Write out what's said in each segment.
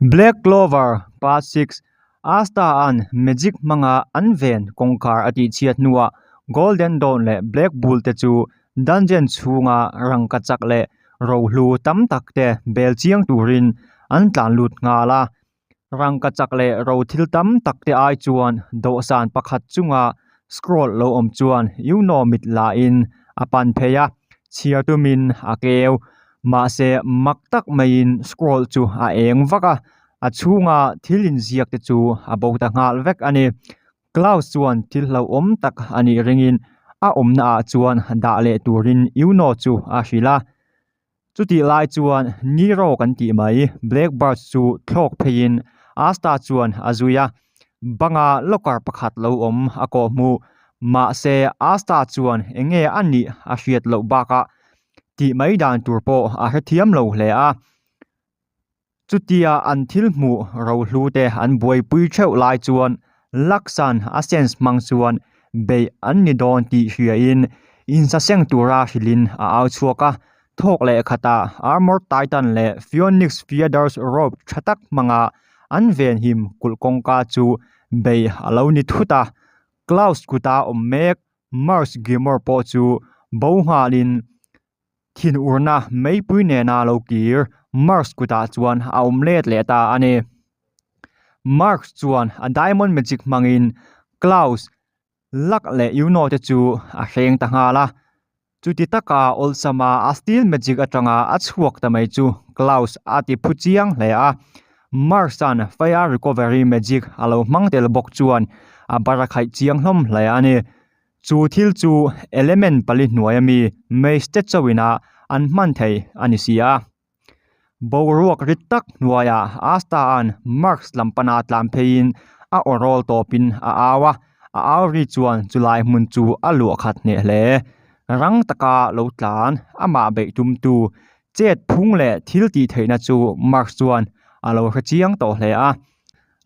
Black Clover Part 6 Asta-a'n magic hmanga an ven kawngkhar a tihchhiat hnuah Golden Dawn leh Black Bull te chu dungeon chhunga rangkachak leh rohlu tam tak te bel chiang turin an tlan lut nghal a. Rangkachak leh ro thil tam tak te ai chuan dawhsan pakhat chunga scroll lo awm chuan Yuno mit lahin a pan phei a, chhiar tumin a keu. Mahse mak tak maiin scroll chu a eng vak a, a chhunga thil inziak te chu a bo ta nghal vek a ni. Klaus chuan thil hlauhawm tak a nih ringin a awmna ah chuan dah leh turin Yuno chu a hrilh a. Chutih lai chuan Nero kan tih mai Black Bird chu thlawk pheiin Asta chuan a zui a, banga locker pakhat lo awm a kawh hmuh. Mahse Asta chuan enge a nih a hriat loh bakah tih mai dan tur pawh a hrethiam lo hle a. Chutia an thil hmuh rohlu te an buaipui theuh lai chuan Laksan a sense hmang chuan beih an ni dawn tih hriain insaseng tura hrilhin a au chhuak a. Thawk leh khatah Armored Titan leh Phoenix Feathers rope tha tak hmanga an venhim kulh kawngka chu beih a lo ni thut a. Klaus kuta awm mek Mars Gilmore pawh chu bo nghalin Thinurna meipui nena lo kir Marx kutah chuan a awm let leh ta a ni. Marx chuan a diamond magic hmangin Klaus, Luck leh Yuno te chu a hreng ta nghal a. Chuti taka awlsama a steel magic atanga a chhuak ta mai chu Klaus a ti phu chiang hle a. Marx-a'n fire recovery magic a lo hmang tel bawk chuan a barakhaih chiang hlawm hle a ni. Chu thil chu element pali hnuaia mi Mage-te chauhin-a an hman thei a ni si a. Boruak rit tak hnuaiah Asta-a'n Marx lam pana tlan pheiin a aw rawl tawpin a au a, a au ri chuan chulai hmun chu a luah khat hneh hle. Rang taka lo tlan, amah beih tumtu chet phung leh thil tih theihna chu Marx chuan a lo hre chiang tawh hle a.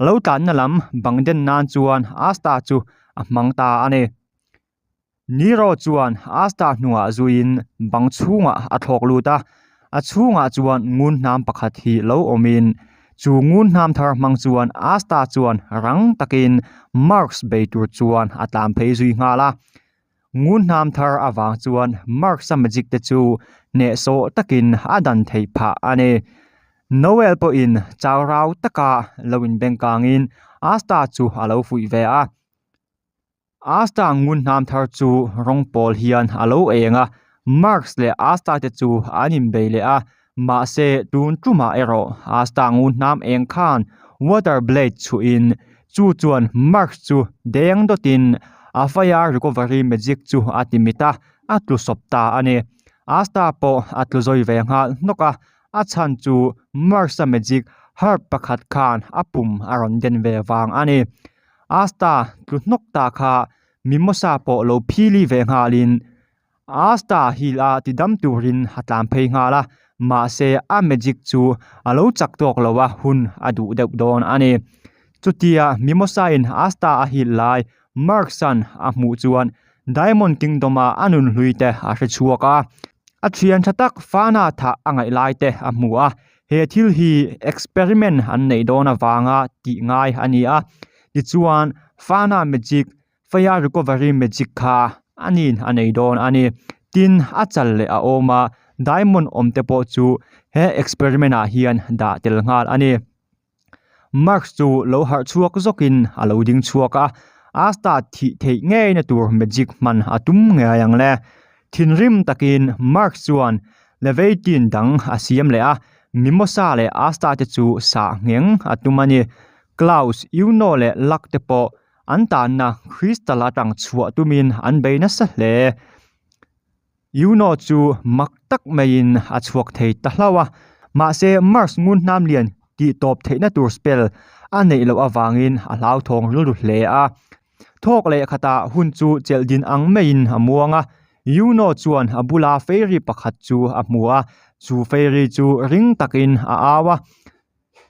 Lo tlanna lam bang den nan chuan Asta chu a hmang ta a ni. Nero chuan Asta hnungah zuiin bang chhungah a thlawk lut a, a chhungah chuan ngun hnam pakhat hi lo awmin chu ngun hnam thar hmang chuan Asta chuan rang takin Marx bei tur chuan a tlan phei zui nghal a. Ngun hnam thar avang chuan Marx-a magic te chu hnehsawh takin a dan theih phah a ni. Noel pawhin chau rau taka lo inbengkangin Asta chu a lo fuih ve a. Asta ngun hnam thar chu rawng pawl hian a lo eng a, Marx leh Asta te chu an inbei leh a, mahse tun tumah erawh Asta ngun hnam eng khan Water Blade chhuhin chu chuan Marx chu deng dawtin a fire recovery magic chu a ti mit a, a tlu sawp ta a ni. Asta pawh a tlu zawi ve nghal hnawk a, A chhan chu Mars-a magic herb pakhat khan a pum a rawn den ve vang a ni. Asta tlu hnawk ta kha Mimosa pawh lo phili ve nghalin Asta heal a ti dam turin a tlan phei nghal a, mahse a magic chu a lo chak tawk lo a hun a duh deuh dawn a ni. Chutia Mimosa-in Asta a heal lai Marx-a'n a hmuh chuan Diamond Kingdom-a a nunhlui te a hre chhuak a. A thian tha tak Fana thah a ngaih lai te a hmu a, he thil hi experiment an neih dawn avanga tih ngai a ni a. Tichuan, Fana magic, Fire Recovery magic kha a nin a nei dawn a ni. Tin, a chal leh a awm a, diamond awm te pawh chu he experiment ah hian dah tel nghal a ni. Marx chu lo harh chhuak zawkin a lo ding chhuak a, Asta thih theih ngeina tur magic hman a tum ngei ang le. Thinrim takin Marx chuan Leviathan dang a siam leh a, Mimosa leh Asta te chu sah ngheng a tum a ni. Klaus, Yuno leh Luck te pawh an tanna crystal atang chhuah tumin an bei nasa hle. Yuno chu mak tak maiin a chhuak thei ta hlauh a, mahse Mars ngun hnam lian tih tawp theihna tur spell a neih loh avangin a hlauthawng rilru hle a. Thawk leh khatah hun chu chelh din ang maiin a muang a, Yuno chuan a bula fairy pakhat chu a hmu a, chu fairy chu ring takin a au a.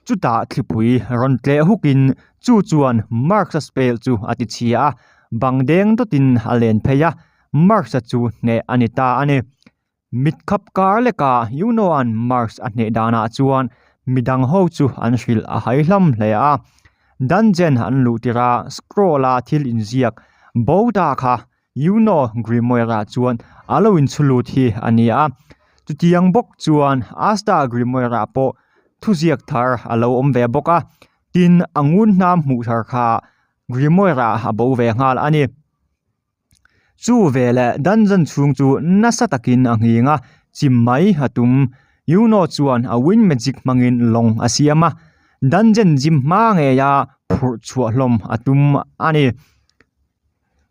Chutah thlipui rawn tleh hukin chu chuan Marx-a spell chu a ti chhia a, bang deng dawtin a len phei a, Marx-a chu hneh a ni ta a ni. Mitkhap kar leka Yuno-a'n Marx a hneh danah chuan midang ho chu an hrilh a hai hlawm hle a. Dungeon an luh tirh a scroll a thil inziak bo ta kha Yuno Grimoire ah chuan a lo inchhu lut hi a ni a. Chutiang bawk chuan Asta Grimoire ah pawh thuziak thar a lo awm ve bawk a. Tin, a ngun hnam hmuh thar kha Grimoire ah a bo ve nghal a ni. Chu veleh dungeon chhung chu nasa takin a nghing a, chim mai a tum. Yuno chuan a wind magic hmangin lawng a siam a, dungeon gym hma ngeia phurh chhuah hlawm a tum a ni.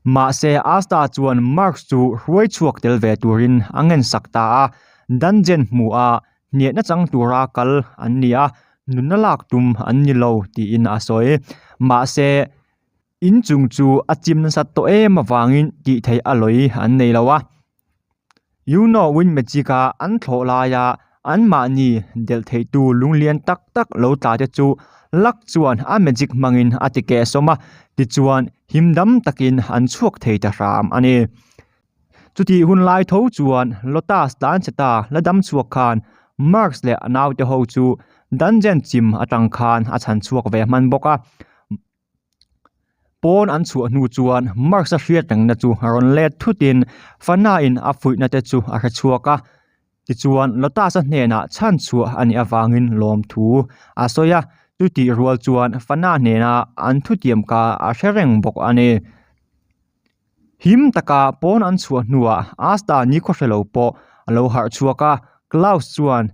Mahse Asta chuan Marx chu hruai chhuak tel ve turin a ngensak ta a, dungeon hmuh a hniahna chang tura kal an ni a, nunna lak tum an ni lo tiin a sawi. Mahse. In chung chu a chim nasat tawh em avangin tih theih a lawi an nei lo a. You know wind magic a an thlawh laia anmahni delh theitu lunglian tak tak lo tla te chu luck chuan a magic hmangin a ti keh sawm a, tichuan him dam takin an chhuak thei ta hram a ni. Chutih hun lai tho chuan Lotus tlan che ta la dam chhuak khan Marx leh a naute ho chu dungeon chim atang khan a chhan chhuak ve hman bawk a. Pawn an chhuah hnu chuan Marx-a hriat rengna chu a rawn let thutin Fana-in a fuihna te chu a hre chhuak a. Tichuan Lotus-a hnenah chhan chhuah a nih avangin lawmthu a sawi a, chutih rual chuan Fana hnena an thutiam kha a hre reng bawk a ni. Him taka pawn an chhuah hnuah Asta nikhaw hre lo pawh a lo harh chhuak a, Klaus chuan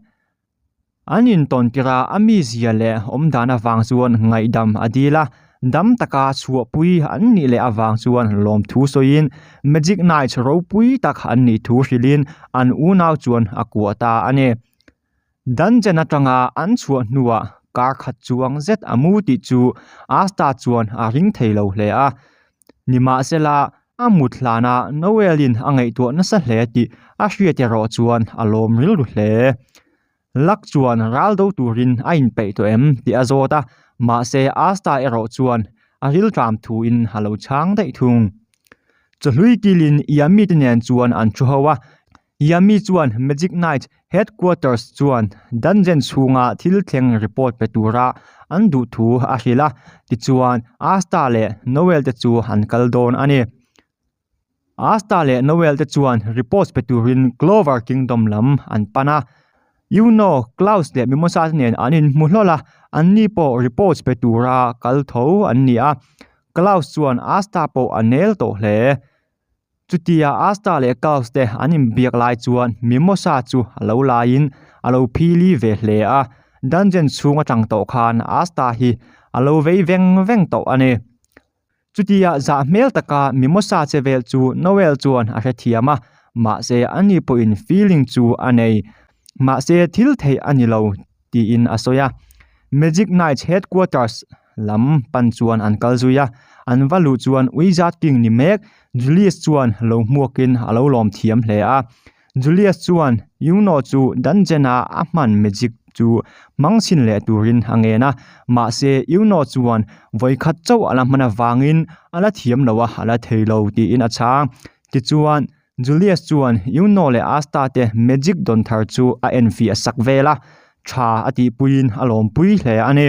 An intawn tirh a a mizia leh awmdan avang chuan ngaihdam a dil a, dam taka chhuahpui an nih leh avang chuan lawmthu sawiin Magic Knights ropui tak an nih thu hrilhin an unau chuan a kuah ta a ni. Dungeon atanga an chhuah hnuah kar khat chuang zet a mu tih chu Asta chuan a ring thei lo hle a. Nimahsela, a mut hlanah Noel-in a ngaihtuah nasa hle tih a hriat erawh chuan a lawm rilru hle. Luck chuan ral do turin a inpeih tawh em tih a zawt a, mahse Asta erawh chuan a rilṭam thuin a lo chhang daih thung. Chawhlui kilin Yami te nen chuan an thu ho a, Yami chuan Magic Knight Headquarters chuan dungeon chhunga thil thleng report pe tura an duh thu a hrilh a, tichuan Asta leh Noel te chu an kal dawn a ni. Asta leh Noel te chuan report pe turin Clover Kingdom lam an pan a. Yuno, Klaus leh Mimosa te nen an inhmu hlawl a, anni pawh report pe tura kal tho an ni a. Klaus chuan Asta pawh a nel tawh hle. Chutia Asta leh Klaus te an inbiak lai chuan Mimosa chu a lo laiin a lo phili ve hle a, dungeon chhung atang tawh khan Asta hi a lo vei veng veng tawh a ni. Chutia zah hmel taka Mimosa che vel chu Noel chuan a hrethiam a, mahse ani pawhin feeling chu a nei. Mahse thil theih a ni lo tiin a sawi a. Magic Knights headquarters lam pan chuan an kal zui a, an va luh chuan Wizard King ni mek Julius chuan lo hmuakin a lo lawm thiam hle a. Julius chuan Yuno chu dungeon a a hman magic chu hmang chhin leh turin a ngen a, mahse Yuno chuan vawikhat chauh a la hman avangin a la thiam lo a, a la thei lo tiin a chhang. Tichuan Julius chuan Yuno leh Asta te magic dawn thar chu a enfiah sak vel a, tha a tihpuiin a lawmpui hle a ni.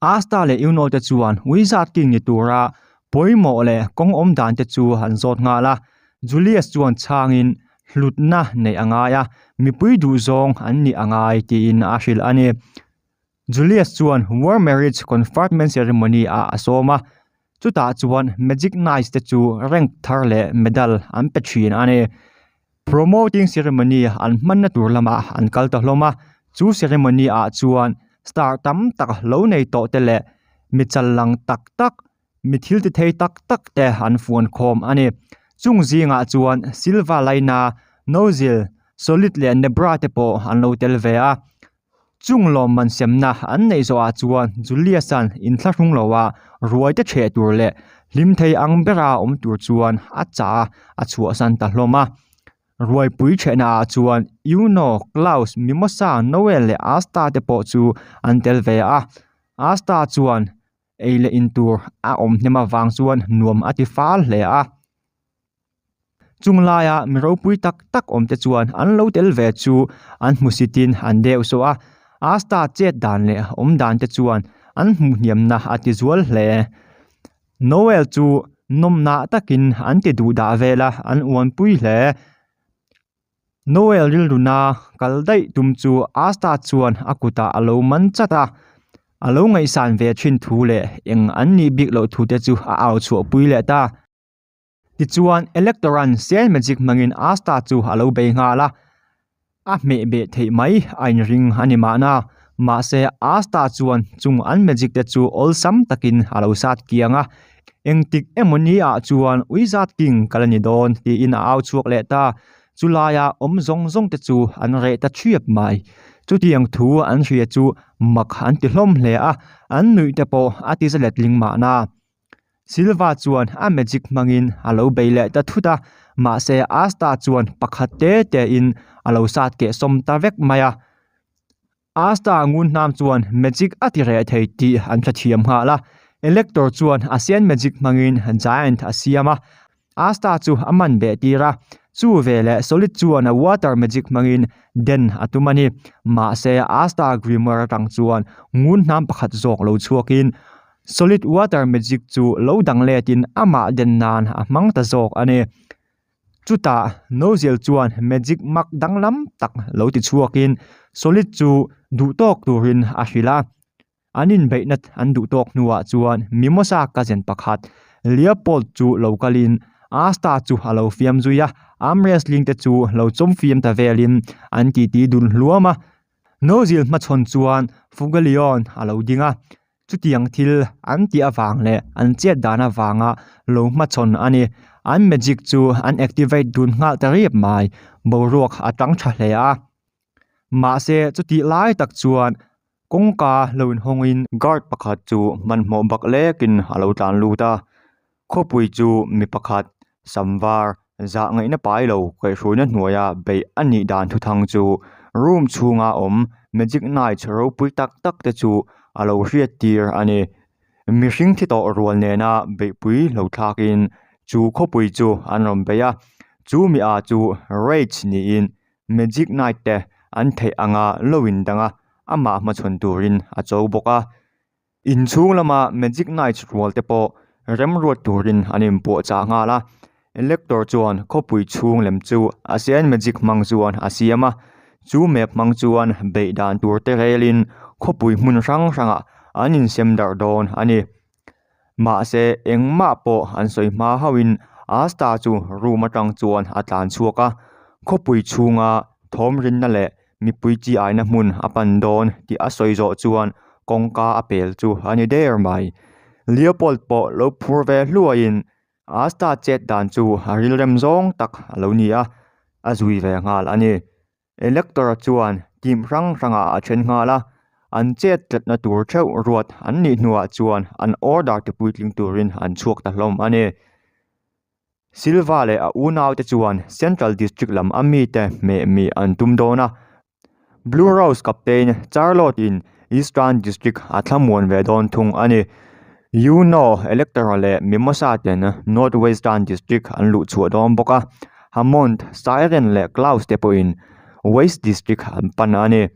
Asta leh Yuno te chuan Wizard King ni tura pawimawh leh kawng awm dan te chu an zawt nghal a. Julius chuan chhangin hlutna neih a ngai a, mipui duhzawng an nih a ngai tiin a hrilh a ni. Julius chuan War Marriage Conferment Ceremony ah a sawm a, chutah chuan Magic Knights te chu rank thar leh medal an pe thin a ni. Promoting ceremony an hmanna tur lamah an kal ta hlawm a, chu ceremony ah chuan star tam tak lo nei tawh te leh mi chal lang tak tak, mi thil ti thei tak tak te an fuan khawm a ni. Chung zingah chuan Silva Laina, Nozil, Solid leh Nebra te pawh an lo tel ve a. Chung lawmman semna an neih zawhah chuan Julius-a'n inthlahrung loa ruai te ṭheh tur leh hlim thei ang bera awm tur chuan a chah a, a chhuahsan ta hlawm a. Ruaipui ṭhehnaah chuan Yuno, Klaus, Mimosa, Noel leh Asta te pawh chu an tel ve a. Asta chuan ei leh in tur a awm hnem avang chuan nuam a ti fal hle a. Chung laia mi ropui tak tak awm te chuan an lo tel ve chu an hmusitin an deuh sawh a. Asta chet dan leh awm dan te chuan an hmuh hniamna a ti zual hle. Noel chu nawmnah takin an ti duh dah vel a, an uanpui hle. Noel rilruna kal daih tum chu Asta chuan a kutah a lo man chat a, a lo ngaihsan ve thin thu leh eng an nih bik loh thu te chu a au chhuahpui leh ta. Tichuan, Electoran Sand Magic hmangin Asta chu a lo bei nghal a, a hmeh beh theih mai a inring a ni mahna. Mahse, Asta chuan chung an magic te chu awlsam takin a lo sat kiang a, Engtik emaw ni ah chuan Wizard King ka la ni dawn tiin a au chhuak leh ta. Chulaia awm zawng zawng te chu an reh ta thiap mai. Chutiang thu an hria chu mak an ti hlawm hle a, an nuih te pawh a ti za letling mahna. Silva chuan a magic hmangin a lo bei leh ta thut a, mahse Asta chuan pakhat te te in a lo sat keh sawm ta vek mai a. Asta ngun hnam chuan magic a ti reh thei tih an hrethiam nghal a, Elector chuan a sian magic hmangin giant a siam a, Asta chu a man beh tir a, chu veleh Solid chuan a water magic hmangin den a tum a ni. Mahse Asta Grimoire atang chuan ngun hnam pakhat zawk lo chhuakin Solid water magic chu lo dang letin amah den nan a hmang ta zawk a ni. Chutah Noziel chuan magic mak danglam tak lo ti chhuakin Solid chu duhtawk turin a hrilh a. An inbeihna an duhtawk hnuah chuan Mimosa cousin pakhat Leopold chu lo kalin Asta chu a lo fiam zui a, arm wrestling te chu lo chawm fiam ta velin an titi dun hluam a. Noziel hmachhawn chuan Fugalion a lo ding a, Chutiang thil an tih avang leh an chet dan avanga lo hmachhawn a ni. An magic chu an activate dun nghal ta riap mai. Boruak a tang tha hle a. Mahse chutih lai tak chuan kawngka lo inhawngin guard pakhat chu hmanhmawh bak lekin a lo tlan lut a. Khawpui chu mi pakhat samvar zah ngaihna pai lo kaihhruaina hnuaia beih a nih dan thuthang chu room chhunga awm magic knights ropui tak tak te chu a lo hriat tir a ni. Mihring thi tawh rual nena beihpui lo thlakin chu khawpui chu an rawn bei a, chu mi a chu Rage niin magic knight te an theih anga lo indang a, amah hmachhawn turin a cho bawk a. Inchhung lama Magic Knights rual te pawh remruat turin an inpuahchah nghal a, Elector chuan khawpui chhung lem chu a sian magic hmang chuan a siam a, chu map hmang chuan beih dan tur te relin khawpui hmun hrang hrangah an insem darh dawn a ni. Mahse engmah pawh an sawi hma hauhin Asta chu room atang chuan a tlan chhuak a, khawpui chhunga thawm rinna leh Mipui chi aina hmun a pan dawn tih a sawi zawh chuan kawngka a pel chu a ni der mai. Leopold pawh lo phur ve hluaiin Asta chet dan chu a rilrem zawng tak a lo ni a, a zui ve nghal a ni. Elector-a chuan team hrang hrangah a then nghal a, an chet tlatna tur theuh ruat an nih hnuah chuan an order ti puitling turin an chhuak ta hlawm a ni. Silva leh a unaute chuan Central District lam a mite hmeh mih an tum dawn a, Blue Rose captain Charlotte-in Eastern District a thlamuan ve dawn thung a ni. Yuno, Electora leh Mimosa ten North Western District an luh chhuah dawn bawk a, Hammond, Siren leh Klaus te pawhin West District an pan a ni.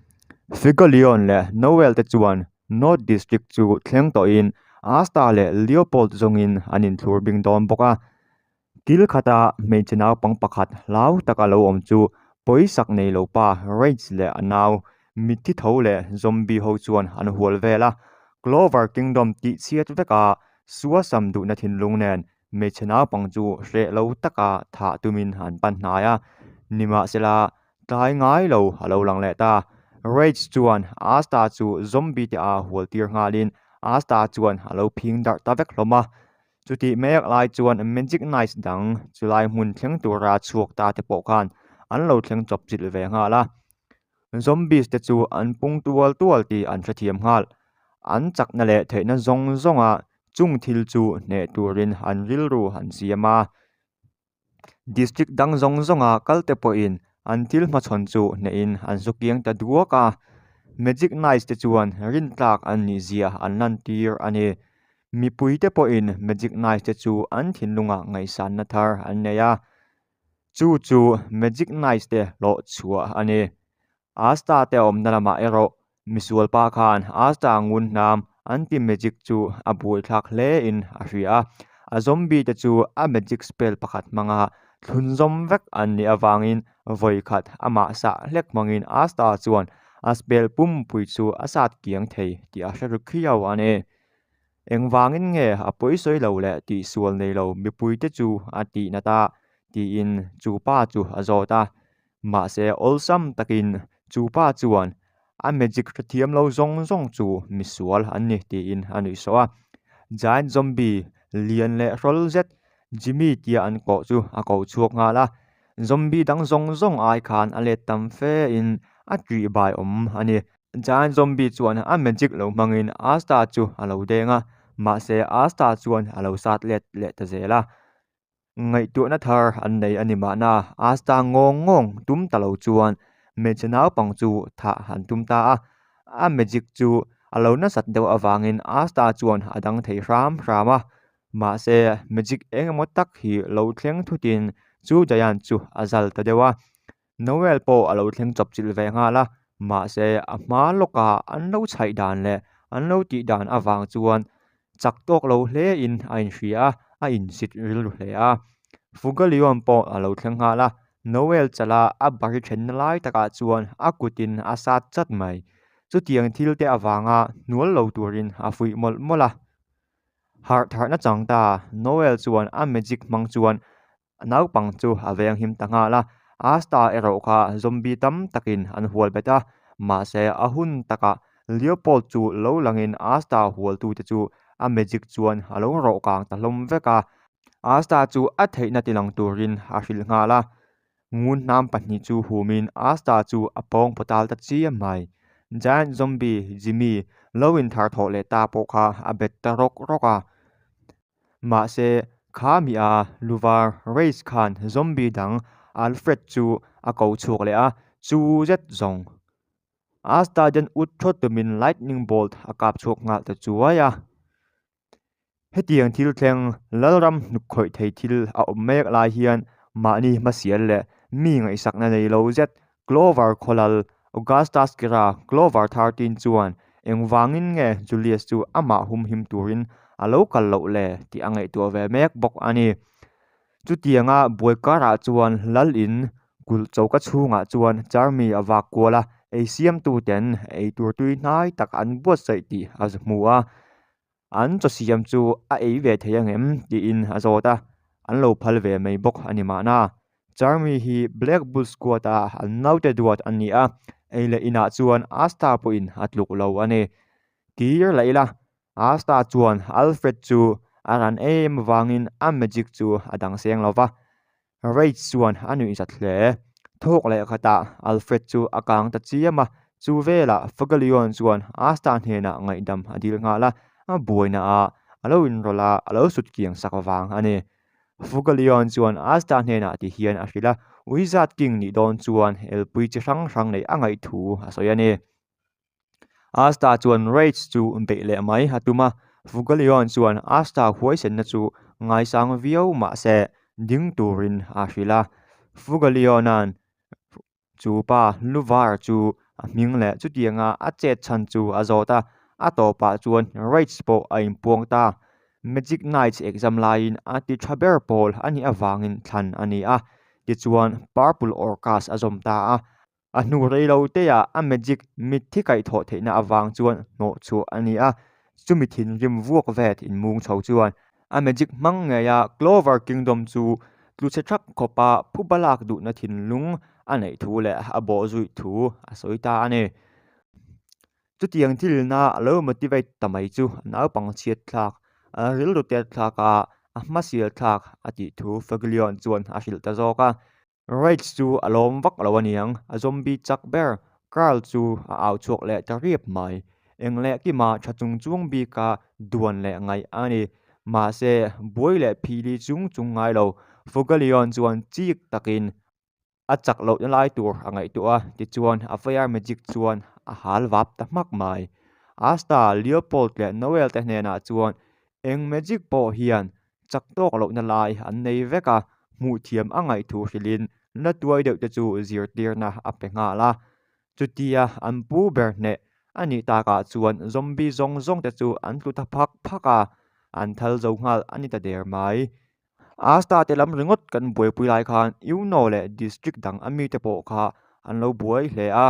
Figolion leh Noel te chuan North District chu thleng tawhin Asta leh Leopold zawngin an inthlur bing dawn bawk a. Kil khata hmeichhe naupang pakhat hlau taka lo awm chu pawisak nei lo pa Rage leh a nau mitthi tho leh zombie ho chuan an hual vel a. Clover Kingdom tih chhiat veka suasam duhna thinlung nen hmeichhe naupang chu hreh lo taka thah tumin an pan hnai a. Nimahsela Tlai ngai lo a lo lang leh ta. Rage chuan Asta chu zombie te a hual tir nghalin Asta chuan a lo phing darh ta vek hlawm a. Chutih mek lai chuan Magic Knights dang chulai hmun thleng tura chhuak ta te pawh khan an lo thleng chawp chilh ve nghal a. Zombies te chu an pung tual tual tih an hrethiam nghal. An chakna leh theihna zawng zawnga chung thil chu hneh turin an rilru an siam a. District dang zawng zawnga kal te pawhin an thil hmachhawn chu hnehin an zu kiang ta duak a, Magic Knights te chuan rintlak an nih zia an lantir a ni. Mipui te pawhin Magic Knights te chu an thinlungah ngaihsanna thar an nei a, chu chu Magic Knights te hlawh chhuah a ni. Asta te awmna lamah erawh Misualpa khan Asta ngun hnam anti-magic chu a buaithlak hle in a hria a, a zombie te chu a magic spell pakhat hmanga thlunzawm vek an nih avangin vawi khat amah sah hlek hmangin Asta chuan a spell pumpui chu a sat kiang thei tih a hre ru khiau a ni. Engvangin nge a pawisawi lo leh tihsual nei lo mipuite chu a tih nat a? tiin chu pa chu a zawt a. Mahse awlsam takin chu pa chuan a magic hrethiam lo zawng zawng chu misual an ni tiin a nuih sawh a. Giant zombie lian leh hrawl zet Jimmy tia an kawh chu a ko chhuak nghal a. Zombie dang zawng zawng ai khan a let tam fe in a ṭihbai awm a ni. Giant Zombie chuan a magic lo hmangin Asta chu a lo deng a, mahse Asta chuan a lo sat let leh ta zel a. Ngaihtuahna thar an nei a ni mahna, Asta ngawng ngawng tum ta lo chuan hmeichhe naupang chu thah an tum ta a. A magic chu a lo nasat deuh avangin Asta chuan a dang thei hram hram a, mahse magic eng emaw tak hi lo thleng thutin chu Giant chu a zal ta deuh a. Noel pawh a lo thleng chawp chilh ve nghal a, mahse a hma lawka an lo chhaih dan leh an lo tih dan avang chuan chak tawk lo hle in a inhria a, a insit rilru hle a. Fugalion pawh a lo thleng nghal a, Noel chala a bari thenna lai takah chuan a kutin a sat chat mai. Chutiang thil te avanga hnual lo turin a fuih mawlh mawlh a. Harh tharhna chang ta, Noel chuan a magic hmang chuan A naupang chu a veng him ta nghal a, Asta erawh kha zombie tam takin an hual bet a, mahse a hun takah Leopold chu lo langin Asta hualtute chu a magic chuan a lo rawh kang ta hlawm vek a, Asta chu a theihna tilang turin a hrilh nghal a, ngun hnam pahnih chu humin Asta chu a pawng paw tal ta chiam mai. Giant zombie Jimmy lo inthar thawh leh ta pawh kha a bet ta rawk rawk a. Mahse, kha mi a luvar race khan zombie dang Alfred chu a ko chhuak leh a, chu zet zawng. Asta den ut thawt tumin lightning bolt a kap chhuak nghal ta chuai a. Hetiang thil thleng Lalram hnuk khawih thei thil a awm mek lai hian mahni hmasial leh mi ngaihsakna nei lo zet Clover khawlal Augustus Kira Clover 13 chuan engvangin nge Julius chu amah humhim turin a lo kal loh le tih a ngaihtuah ve mek bawk a ni. Chutianga buai karah chuan lal in kulh choka chhungah chuan Charmy a vak kual a, ei siamtuten eitur tui hnai tak an buatsaih tih a hmu a. An chaw siam chu a ei ve thei ang em? tiin a zawt a, an lo phal ve mai bawk a ni mahna. Charmy hi Black Bull Squad a an naute duat a ni a, ei leh inah chuan Asta pawhin a tluk lo a ni. Kir lah ila, Asta chuan Alfred chu a ran em avangin a magic chu a dang seng lo va, Rage chuan a nuih zat hle. Thawk leh khatah Alfred chu a kang ta chiam a, chu velah Fuggalion chuan Asta hnenah ngaihdam a dil nghal a, a buaina ah a lo inrawlh a, a lo sut kiang sak vang a ni. Fuggalion chuan Asta hnenah ti hian a hrilh a, Wizard King nih dawn chuan elpui chi hrang hrang neih a ngaih thu a sawi a ni. Asta chuan Rage chu beih leh mai a tum a, Fuggalion chuan Asta huaisenna chu ngaisang viau mah se ding turin a hrilh a. Fugaliona'n chu pa Luvar chu a hming leh chutianga a chet chhan chu a zawt a, a tawpah chuan Rage pawh a inpuang ta. Magic Knights exam laiin a ti tha ber pawl a nih avangin thlan a ni a, tichuan Purple Orcas a zawm ta a. A hnu rei lo teah a magic mitthi kaihthawh theihna avang chuan hnawh chhuah a ni a, chumi thinrim vuak vet inmung chho chuan a magic hmang ngeia Clover Kingdom chu tlu chhe thak khawpa phuba lak duhna thinlung a neih thu leh a bawh zuih thu a sawi ta a ni. Chutiang thilna a lo motivate ta mai chu a naupang chhiat thlak, a rilru tet thlak a, a hmasial thlak a tih thu Faglione chuan a hrilh ta zawk a. Rage chu a lawm vak lo aniang, a zombie chak ber Carl chu a au chhuak leh ta riap mai. Eng leh kima tha chung chuang bika duan leh ngaih a ni. Mahse, buai leh phili chung chung ngai lo, Fuggalion chuan chik takin a chak lohna lai tur a ngaihtuah a, tichuan a fire magic chuan a hal vap ta hmak mai. Asta, Leopold leh Noel te hnenah chuan eng magic pawh hian Chak tawk lohna lai an nei vek a, hmuh thiam a ngaih thu hrilhin la tuai deuh te chu zirtirna a pe nghal a. Chutia an pu ber hneh A nih takah chuan zombie zawng zawng te chu an tlu ta phak phak a, an thal zo nghal a ni ta der mai. Asta te lam ringawt kan buaipui lai khan Uno leh district dang a mite pawh kha an lo buai hle a.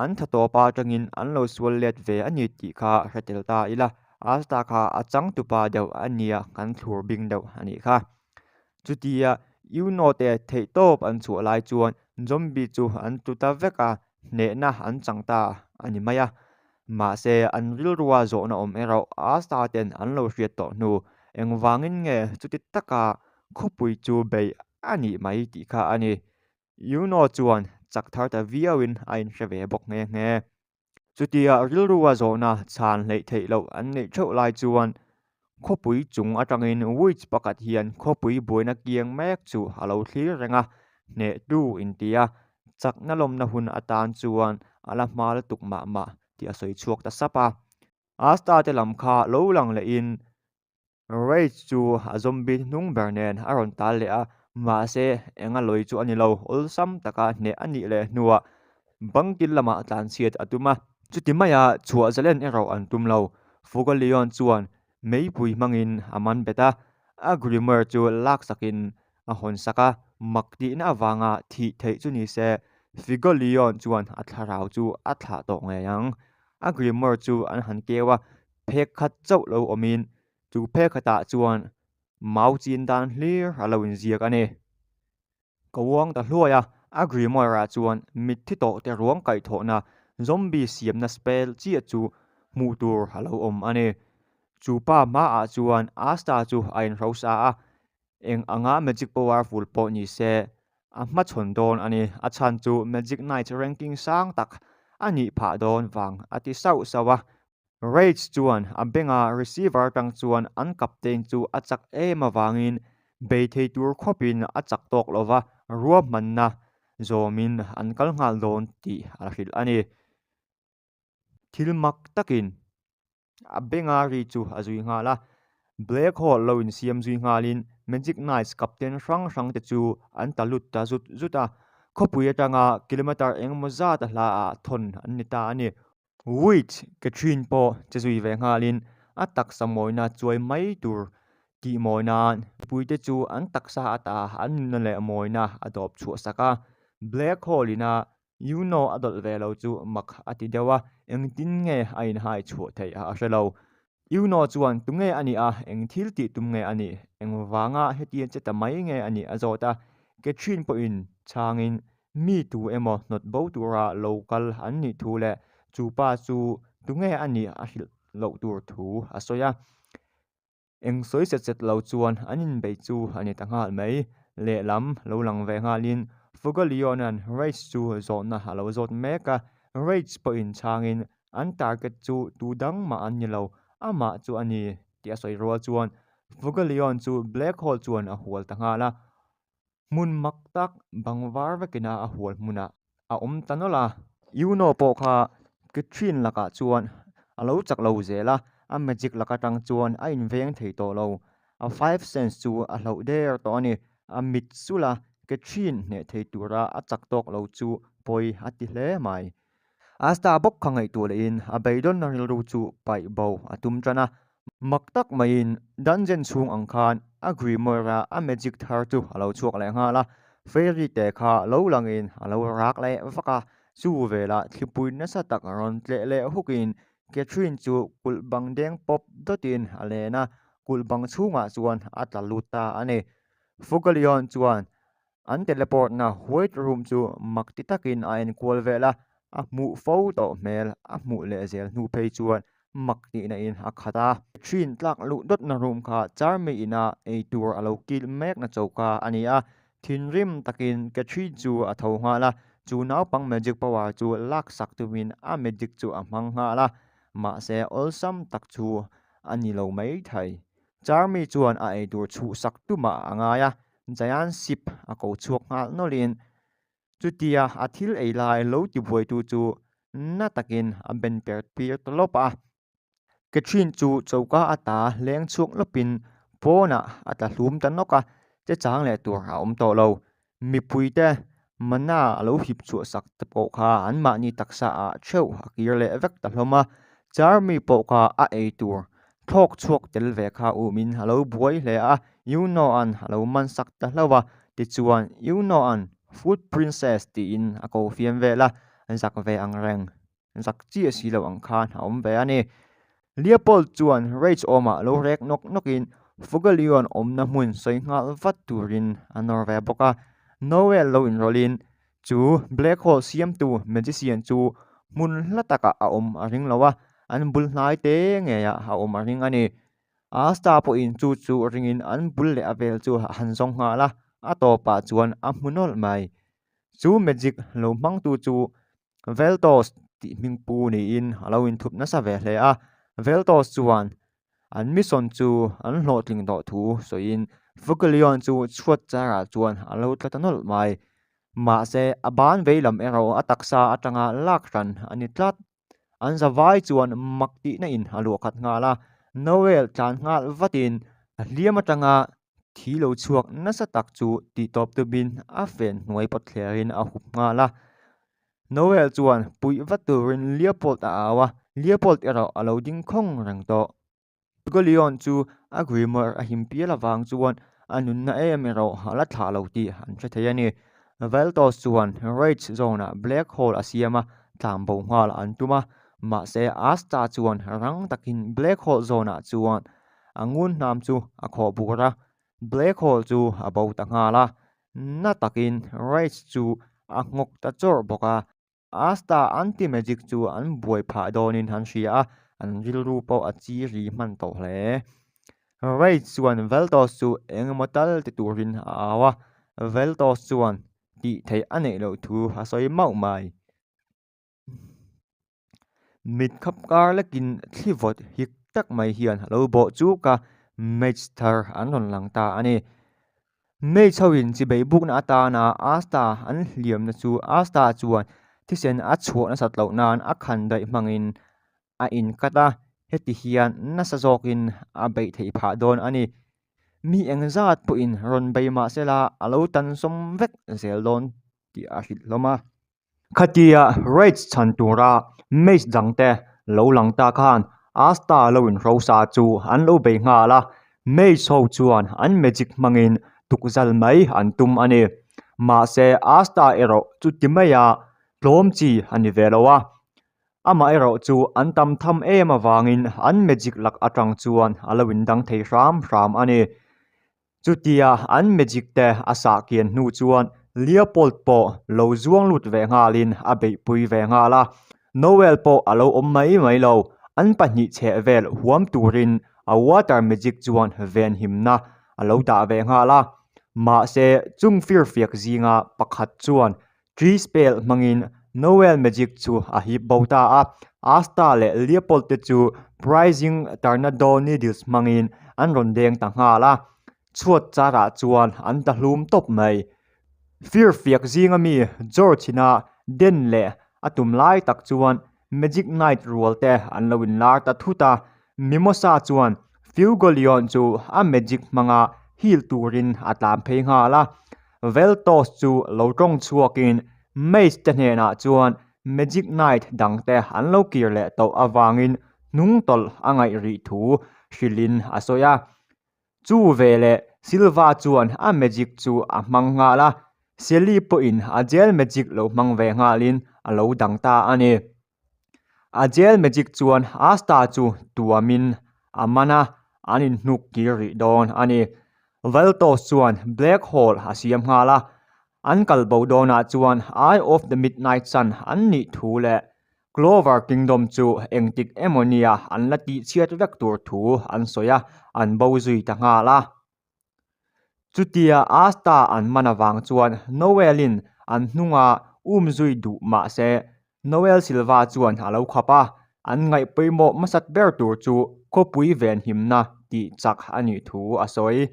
An tha tawp a atangin an lo sual let ve a ni tih kha hre tel ta ila, Asta kha a changtupa deuh a nia kan thlur bing deuh a nih kha. Chutia Uno te theihtawp an chhuah lai chuan zombie chu an tlu ta vek a, hnehna an chang ta a ni mai a. Mahse an rilrua zawhna awm erawh Asta ten an lo hriat tawh hnu engvangin nge chuti taka khawpui chu beih a nih mai tih kha a ni. Yuno chuan chak thar ta viauin a inhre ve bawk nghe nghe. Chutia rilrua zawhna chhan hleih theih loh an neih theuh lai chuan khawpui chung atangin witch pakhat hian khawpui buaina kiang mek chu a lo thlir reng a, hnehtu intia chakna lawmna hun atan chuan a la hma lutuk mah mah tih a sawi chhuak ta sap a. Asta te lam kha lo lang lehin Rage chu a zombie hnung ber nen a rawn tal leh a, mahse enga lawi chu a ni lo, awlsam taka hneh a nih leh hnuah bangkil lamah tlanchhiat a tum a. Chuti maia chhuah zalen erawh an tum lo, Fugalleon chuan meipui hmangin a man bet a, a grimoire chu laksakin a hawn sak a, mak tihna avanga thih theih chu ni se Fugalleon chuan a thlarau chu a thlah tawh ngei ang. A grimoire chu an han keu a, phek khat chauh lo awmin chu phek khatah chuan mau chin dan hlir a lo inziak a ni. Ka uang ta hluai a, a grimoire-ah chuan mitthi tawh te ruang kaihthawhna zombie siamna spell chiah chu hmuh tur a lo awm a ni. Chu pa hmaah chuan Asta chu a inhrosa a, Eng anga magic powerful pawh ni se, a hmachhawn dawn a ni. A chhan chu Magic Knights ranking sang tak a nih phah dawn vang a ti sauh sauh a. Rage chuan a benga receiver atang chuan an captain chu a chak em avangin bei thei tur khawpin a chak tawk lo va, ruahmanna zawmin an kal nghal dawn tih a hrilh a ni. Thil mak takin A benga ri chu a zui nghal a, Black Hole lo insiam zui nghalin Magic Knights captain hrang hrang te chu an ta lut ta zut zut a, khawpui atanga kilometre engemaw zat a hla ah thawn an ni ta a ni. Witch Catherine pawh che zui ve nghalin a taksa mawina chuai mai tur tih mawi nan mipuite chu an taksa ata an nunna leh mawina a dawp chhuah sak a, Black Hole ina Yuno a dawlh ve lo chu mak a ti deuh a, engtin nge a inhai chhuah theih a hre lo. Yuno chuan tunge a nih a, eng thil tih tum nge a nih, engvanga hetiang che ta mai nge a nih a zawt a. Catherine pawhin chhangin mi tu emaw hnawt bo tura lo kal an nih thu leh chu pa chu tunge a nih a hrilh loh tur thu a sawi a. Eng sawi set set lo chuan an inbei chu a ni ta nghal mai. Lehlam lo lang ve nghalin Fugaliona'n Rage chu zawhna a lo zawt mek a, Rage pawhin chhangin an target chu tu dang mah an ni lo, amah chu a ni tih a sawi rual chuan Fugalion chu Black Hole chuan a hual ta nghal a. Hmun mak tak bang var vekina a hual hmunah a awm ta nawlh a. Yuno pawh kha Catherine lakah chuan a lo chak lo zel a, a magic lak atang chuan a inveng thei tawh lo. A five sense chu a hloh der tawh a ni. A mit sulh a, Catherine hneh thei tura a chak tawk lo chu pawi a ti hle mai. Asta bawk kha ngaihtuah lehin a beidawnna rilru chu paih bo a tum tan a. Mak tak maiin dungeon chhung ang khan a grimoire-a a magic thar chu a lo chhuak leh nghal a, fairy te kha lo langin a lo rak leh vak a, chu velah thlipui nasa tak rawn tleh leh hukin Catherine chu kulh bang deng pawp dawtin a len a, kulh bang chhungah chuan a tla lut ta a ni. Fugalion chuan An teleport na white room chu mak ti takin a enkual vel a, a hmuh fo tawh hmel a hmuh leh zel hnu phei chuan mak tihna in a khat a. Thin tlak luh dawtna room kha Charmi ina ei tur a lo kil mekna choka a ni a, thinrim takin Catherine chu a tho nghal a, chu naupang magic power chu laksak tumin a magic chu a hmang nghal a, mahse awlsam tak chu a ni lo maithei. Charmi chuan a eitur chhuhsak tumah a ngai a, Giant Ship a ko chhuak nghal nawlhin chutia a thil ei lai lo tibuaitu chu na takin a ben per tir ta lawp a. Catherine chu choka ata leng chhuak lawpin pawnah a tla hlum ta nawk a, che chang leh tur a awm tawh lo. Mipuite Mana a lo hip chhuah sak te pawh kha anmahni taksa ah theuh a kir leh vek ta hlawm a. Charmi pawh kha a ei tur thlawk chhuak tel ve kha umin a lo buai hle a, Yuno-a'n a lo man sak ta hlauh a. Tichuan, Yuno-a'n Food Princess tiin a ko fiam vel a, zak ve ang reng. Zak chiah si lo ang khan a awm ve a ni. Leopold chuan Rage awmah lo rek nawk nawkin Fugallion awmna hmun sawi nghal vat turin a nawr ve bawk a. Noel lo inrawlhin chu Black Hole siamtu magician chu hmun hla takah a awm a ring lo a, an bul hnai te ngeiah a awm a ring a ni. Asta pawhin chu chu ringin an bul leh a vel chu a han zawng nghal a, a tawpah chuan a hmu nawlh mai. Chu magic lo hmangtu chu Veltos tih hming pu niin a lo inthup nasa ve hle a. Veltos chuan an mission chu an hlawhtling tawh thu sawiin Fukuleon chu chhuat charah chuan a lo tla ta nawlh mai. Mahse, a ban vei lam erawh a taksa atanga lak hran a ni tlat. An zavai chuan mak tihna in a luah khat nghal a, Noel tlan nghal vatin a hliam atanga thi lo chhuak nasa tak chu tihtawp tumin a fen hnuai pawt thlerin a hup nghal a. Noel chuan puih vat turin Leopold a au a, Leopold erawh a lo ding khawng reng tawh. Golion chu a Grimoire a him pial avang chuan a nunna em erawh a la thlah lo tih an hre thei a ni. Veltos chuan Rage Zone-ah Black Hole a siam a, tlanbo nghal an tum a, mahse Asta chuan rang takin Black Hole Zone-ah chuan a ngun hnam chu a khawh bur a, Black Hole chu a bo ta nghal a, na takin Rage chu a nghawk ta chawrh bawk a. Asta anti-magic chu an buai phah dawnin an hria a, an rilru pawh a chi ri hman tawh hle. Rage chuan Veltos chu eng emaw tal ti turin a au a, Veltos chuan tih theih a neih loh thu a sawi mauh mai. Mit khap kar lekin thli vawt hik tak mai hian a lo bawh chuk a, mage thar an rawn lang ta a ni. Mage hoin chibei bukna atana Asta an hliamna chu Asta chuan thisen a chhuah nasat loh nan a khan daih hmangin a inkat a, heti hian nasa zawkin a beih theih phah dawn a ni. Mi engzat pawhin rawn bei mah sela a lo tan sawm vek zel dawn tih a hrilh hlawm a. Khatia Rage chhan tura mage dangte lo lang ta khan Asta lo inhrosa chu an lo bei nghal a, mage ho chuan an magic hmangin tukzal mai an tum a ni. Mahse Asta erawh chuti maia tlawm chi a ni ve lo a, amaherawh chu an tam tham em avangin an magic lak atang chuan a lo indang thei hram hram a ni. Chutia an magic te a sah kian hnu chuan Leopold pawh lo zuang lut ve nghalin a beihpui ve nghal a. Noel pawh a lo awm mai mai lo, an pahnih chheh vel huam turin a water magic chuan venhimna a lo dah ve nghal a. Mahse chung firfiak zinga pakhat chuan Tree spell hmangin Noel magic chu a hip bo ta a, Asta leh Leopold te chu Prizing Tornado Needles hmangin an rawn deng ta nghal a, chhuat charah chuan an ta hlum tawp mai. Firfiak zinga mi George ina den leh a tum lai tak chuan Magic Knight rual te an lo inlar ta thut a, Mimosa chuan Fuegoleon chu a magic hmanga heal turin a tlan phei nghal a, Veltos chu lo tawng chhuakin Mage te hnenah chuan Magic Knight dangte an lo kir leh tawh avangin hnung tawlh a ngaih rih thu hrilhin a sawi a. Chu veleh Silva chuan a magic chu a hmang nghal a, Shelly pawhin a jail magic lo hmang ve nghalin a lo dang ta a ni. A jail magic chuan Asta chu tuamin a man a, an inhnuk kir rih dawn a ni. Valtos chuan black hole a siam nghal a, an kal bo dawnah chuan Eye of the Midnight Sun an nih thu leh Clover Kingdom chu engtik emaw nia an la tihchhiat vek tur thu an sawi a, an bo zui ta nghal a. Chutia Asta an man avang chuan Noel-in an hnunga um zui duh mah se Noel Silva chuan a lo khap a, an ngaih pawimawh hmasat ber tur chu khawpui venhimna tih chak a nih thu a sawi.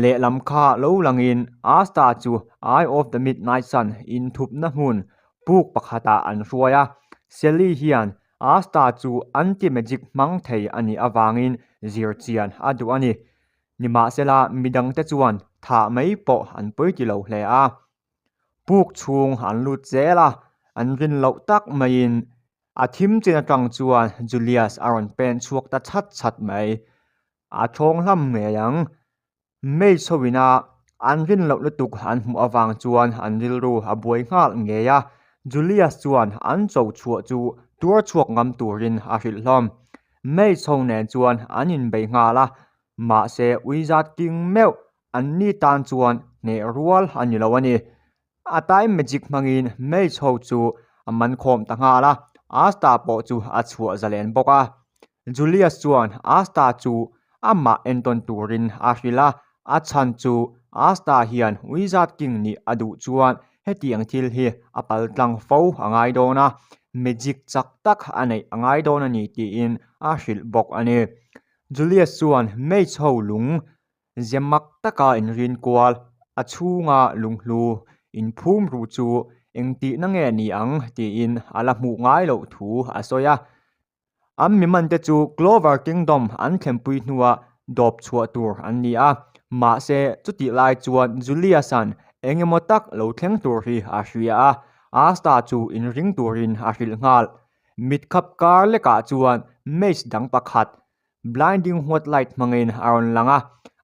Lehlam kha lo langin Asta chu Eye of the Midnight Sun inthupna hmun puk pakhatah an hruai a, Sally hian Asta chu anti-magic hmang thei a nih avangin zir chian a duh a ni. Nimahsela midangte chuan thah mai pawh an pawi ti lo hle a. Puk chhung an lut zel a, an rin loh tak maiin a thim chin atang chuan Julius a rawn pen chhuak ta chhat chhat mai. A thawng hlam ngei ang. Maids ho ina an rin loh lutuk an hmuh avang chuan an rilru a buai nghal ngei a, Julius chuan an cho chhuah chu tuar chhuak ngam turin a hrilh hlawm. Maids ho nen chuan an inbei nghal a, mahse uizat king meuh an ni tan chuan hneh rual a ni lo a ni. A time magic hmangin maids ho chu a man khawm ta nghal a, Asta pawh chu a chhuah zalen bawk a. Julius chuan Asta chu amah entawn turin a hrilh a, a chhan chu Asta hian Wizard King nih a duh chuan hetiang thil hi a pal tlang fo a ngai dawn a, magic chak tak a neih a ngai dawn a ni tiin a hrilh bawk a ni. Julius chuan maids ho lung Ze mak taka inrin kual, a chhunga lunghlu inphum ru chu engtihna nge ni ang tiin a la hmuh ngai loh thu a sawi a. An mimante chu Clover Kingdom an thlenpui hnuah dawp chhuah tur an ni a, mahse chutih lai chuan Julius-a'n eng emaw tak lo thleng tur hi a hria a, Asta chu inring turin a hrilh nghal. Mitkhap kar lekah chuan mage dang pakhat Blinding white light hmangin a rawn lang a,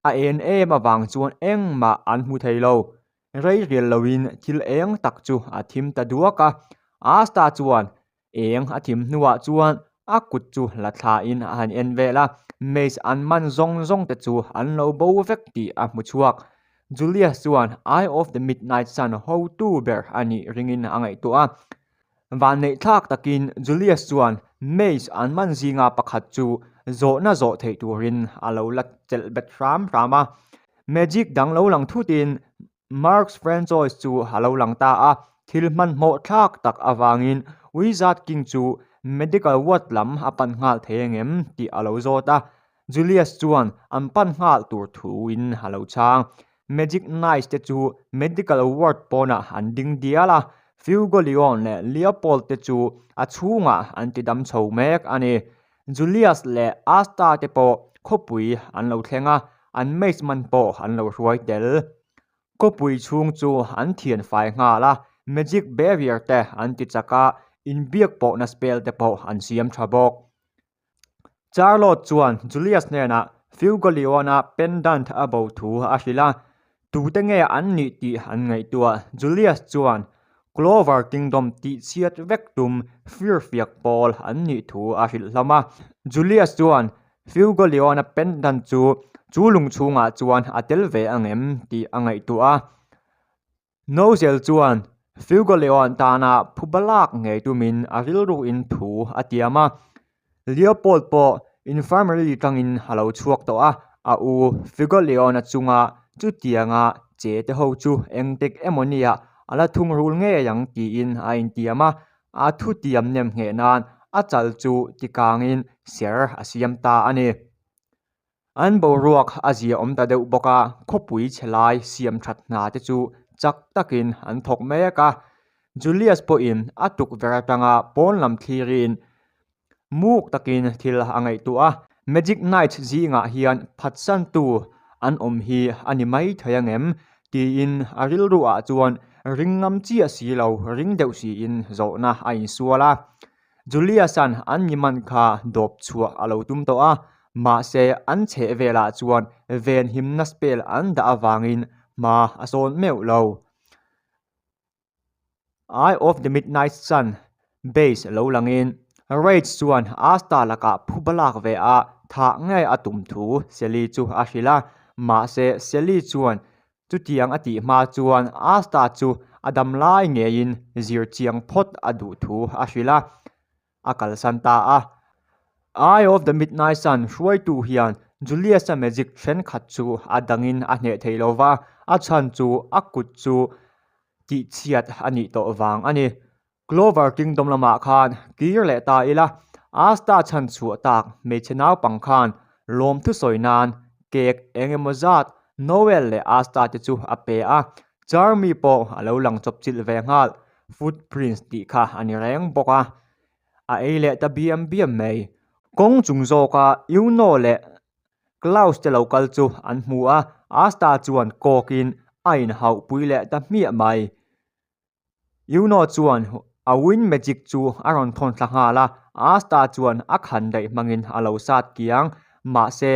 a en em avang chuan engmah an hmu thei lo. Rei rial loin thil eng tak chu a thim ta duak a, Asta chuan eng a thim hnuah chuan a kut chu la thlain a han en vel a, mage an man zawng zawng te chu an lo bo vek tih a hmu chhuak. Julius chuan Eye of the Midnight Sun hotu ber a nih ringin a ngaihtuah a. Vanneih thlak takin Julius chuan Mage an man zinga pakhat chu zawhna zawh theih turin a lo la chelh bet hram hram a. Magic dang lo lang thutin Marx Francois chu a lo lang ta a, thil hmanhmawh thlak tak avangin Wizard King chu medical ward lam a pan nghal thei angem tih a lo zawt a. Julius chuan an pan nghal tur thuin a lo chhang. Magic Knights te chu medical ward pawnah an ding dial a, Fuegoleon leh Leopold te chu a chhungah an ti dam chho mek a ni. Julius leh Asta te pawh khawpui an lo thleng a, an mage man pawh an lo hruai tel. Khawpui chhung chu an thian fai nghal a, magic barrier te an ti chak a, inbiak pawhna spell te pawh an siam tha bawk. Charlotte chuan Julius hnenah Fuegoleon-a pendant a bo thu a hrilh a, tute nge an nih tih an ngaihtuah. Julius chuan Clover Kingdom tihchhiat vek tum firfiak pawl an nih thu a hrilh hlawm a. Julius chuan Fuegoleon-a pendant chu chu lung chhungah chuan a tel ve ang em tih a ngaihtuah a. Nozel chuan Fuegoleon tana phuba lak ngei tumin a rilruin thu a tiam a. Leopold pawh infirmary tangin a lo chhuak tawh a, a u Fuegoleon-a chunga chutianga che te ho chu engtik emaw nia a la thungrul ngei ang tiin a intiam a, a thutiam nem ngheh nan a chal chu tikangin ser a siam ta a ni. An boruak a zia awm ta deuh bawk a, khawpui chhe lai siam that hna te chu chak takin an thawk mek a. Julius pawhin a tukverh atanga pawn lam thlirin muk takin thil a ngaihtuah a. Magic Knights zingah hian phatsantu an awm hi a ni mai thei angem? tiin a rilruah chuan ring ngam chiah si lo ring deuh siin zawhna a insual a. Julius-a'n an mi man kha dawp chhuah a lo tum tawh a, mahse an chheh velah chuan venhimna spell an dah avangin hma a sawn meuh lo. Eye of the Midnight Sun base lo langin Rage chuan Asta lakah phuba lak ve a thah ngei a tum thu Sally chu a hrilh a, mahse Sally chuan Chutiang a tih hma chuan Asta chu a dam lai ngeiin zir chiang phawt a duh thu a hrilh a, a kalsan ta a. Eye of the Midnight Sun hruaitu hian Julius-a magic thenkhat chu a dangin a hneh thei lo va, a chhan chu a kut chu tihchhiat a nih tawh vang a ni. Clover Kingdom lamah khan kir leh ta ila, Asta chhan chhuah tak hmeichhe naupang khan lawmthu sawi nan cake eng emaw zat Noel leh Asta te chu a pe a, Charmy pawh a lo lang chawp chilh ve nghal, Footprints tih kha a ni reng bawk a, a ei leh ta biam biam mai. Kawng chung zawka Yuno leh Klaus te lo kal chu an hmu a, Asta chuan kawkin a inhauhpui leh ta hmiah mai. Yuno chuan a wind magic chu a rawn thawn thla nghal a, Asta chuan a khandaih hmangin a lo sat kiang. Mahse,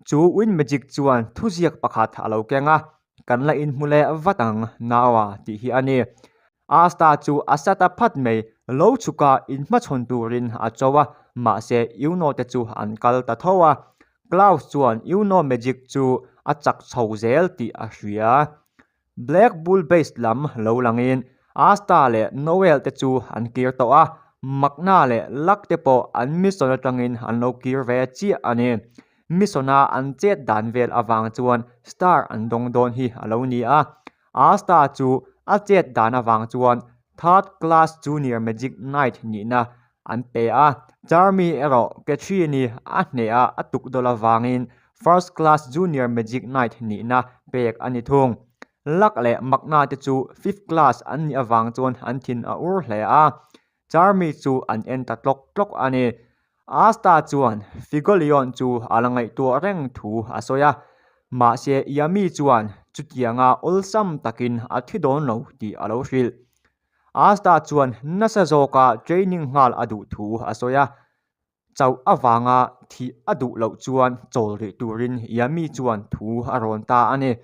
chu wind magic chuan thuziak pakhat a lo keng a, Kan la inhmu leh vat ang, naua tih hi a ni. Asta chu a sat a phat mai, lo chhuka inhmachhawn turin a cho a, mahse Yuno te chu an kal ta tho a. Klaus chuan Yuno magic chu a chak chho zel tih a hria. Black Bull Base lam lo langin Asta leh Noel te chu an kir tawh a, Magna leh Luck te pawh an mission atangin an lo kir ve chiah a ni. Mission a an chet dan vel avang chuan star an dawng dawn hi a lo ni a. Asta chu a chet dan avang chuan Third Class Junior Magic Knight nihna an pe a, Charmy erawh Catherine-i a hneh a a tuk dawl avangin First Class Junior Magic Knight nihna pek a ni thung. Luck leh Magna te chu Fifth Class an nih avang chuan an thin a ur hle a, Charmy chu an en ta tlawk tlawk a ni. Asta chuan Figolion chu a la ngaihtuah reng thu a sawi a, mahse Yami chuan chutianga awlsam takin a thi dawn lo tih a lo hrilh. Asta chuan nasa zawka training nghal a duh thu a sawi a, chauh avanga thih a duh loh chuan chawl rih turin Yami chuan thu a rawn ta a ni.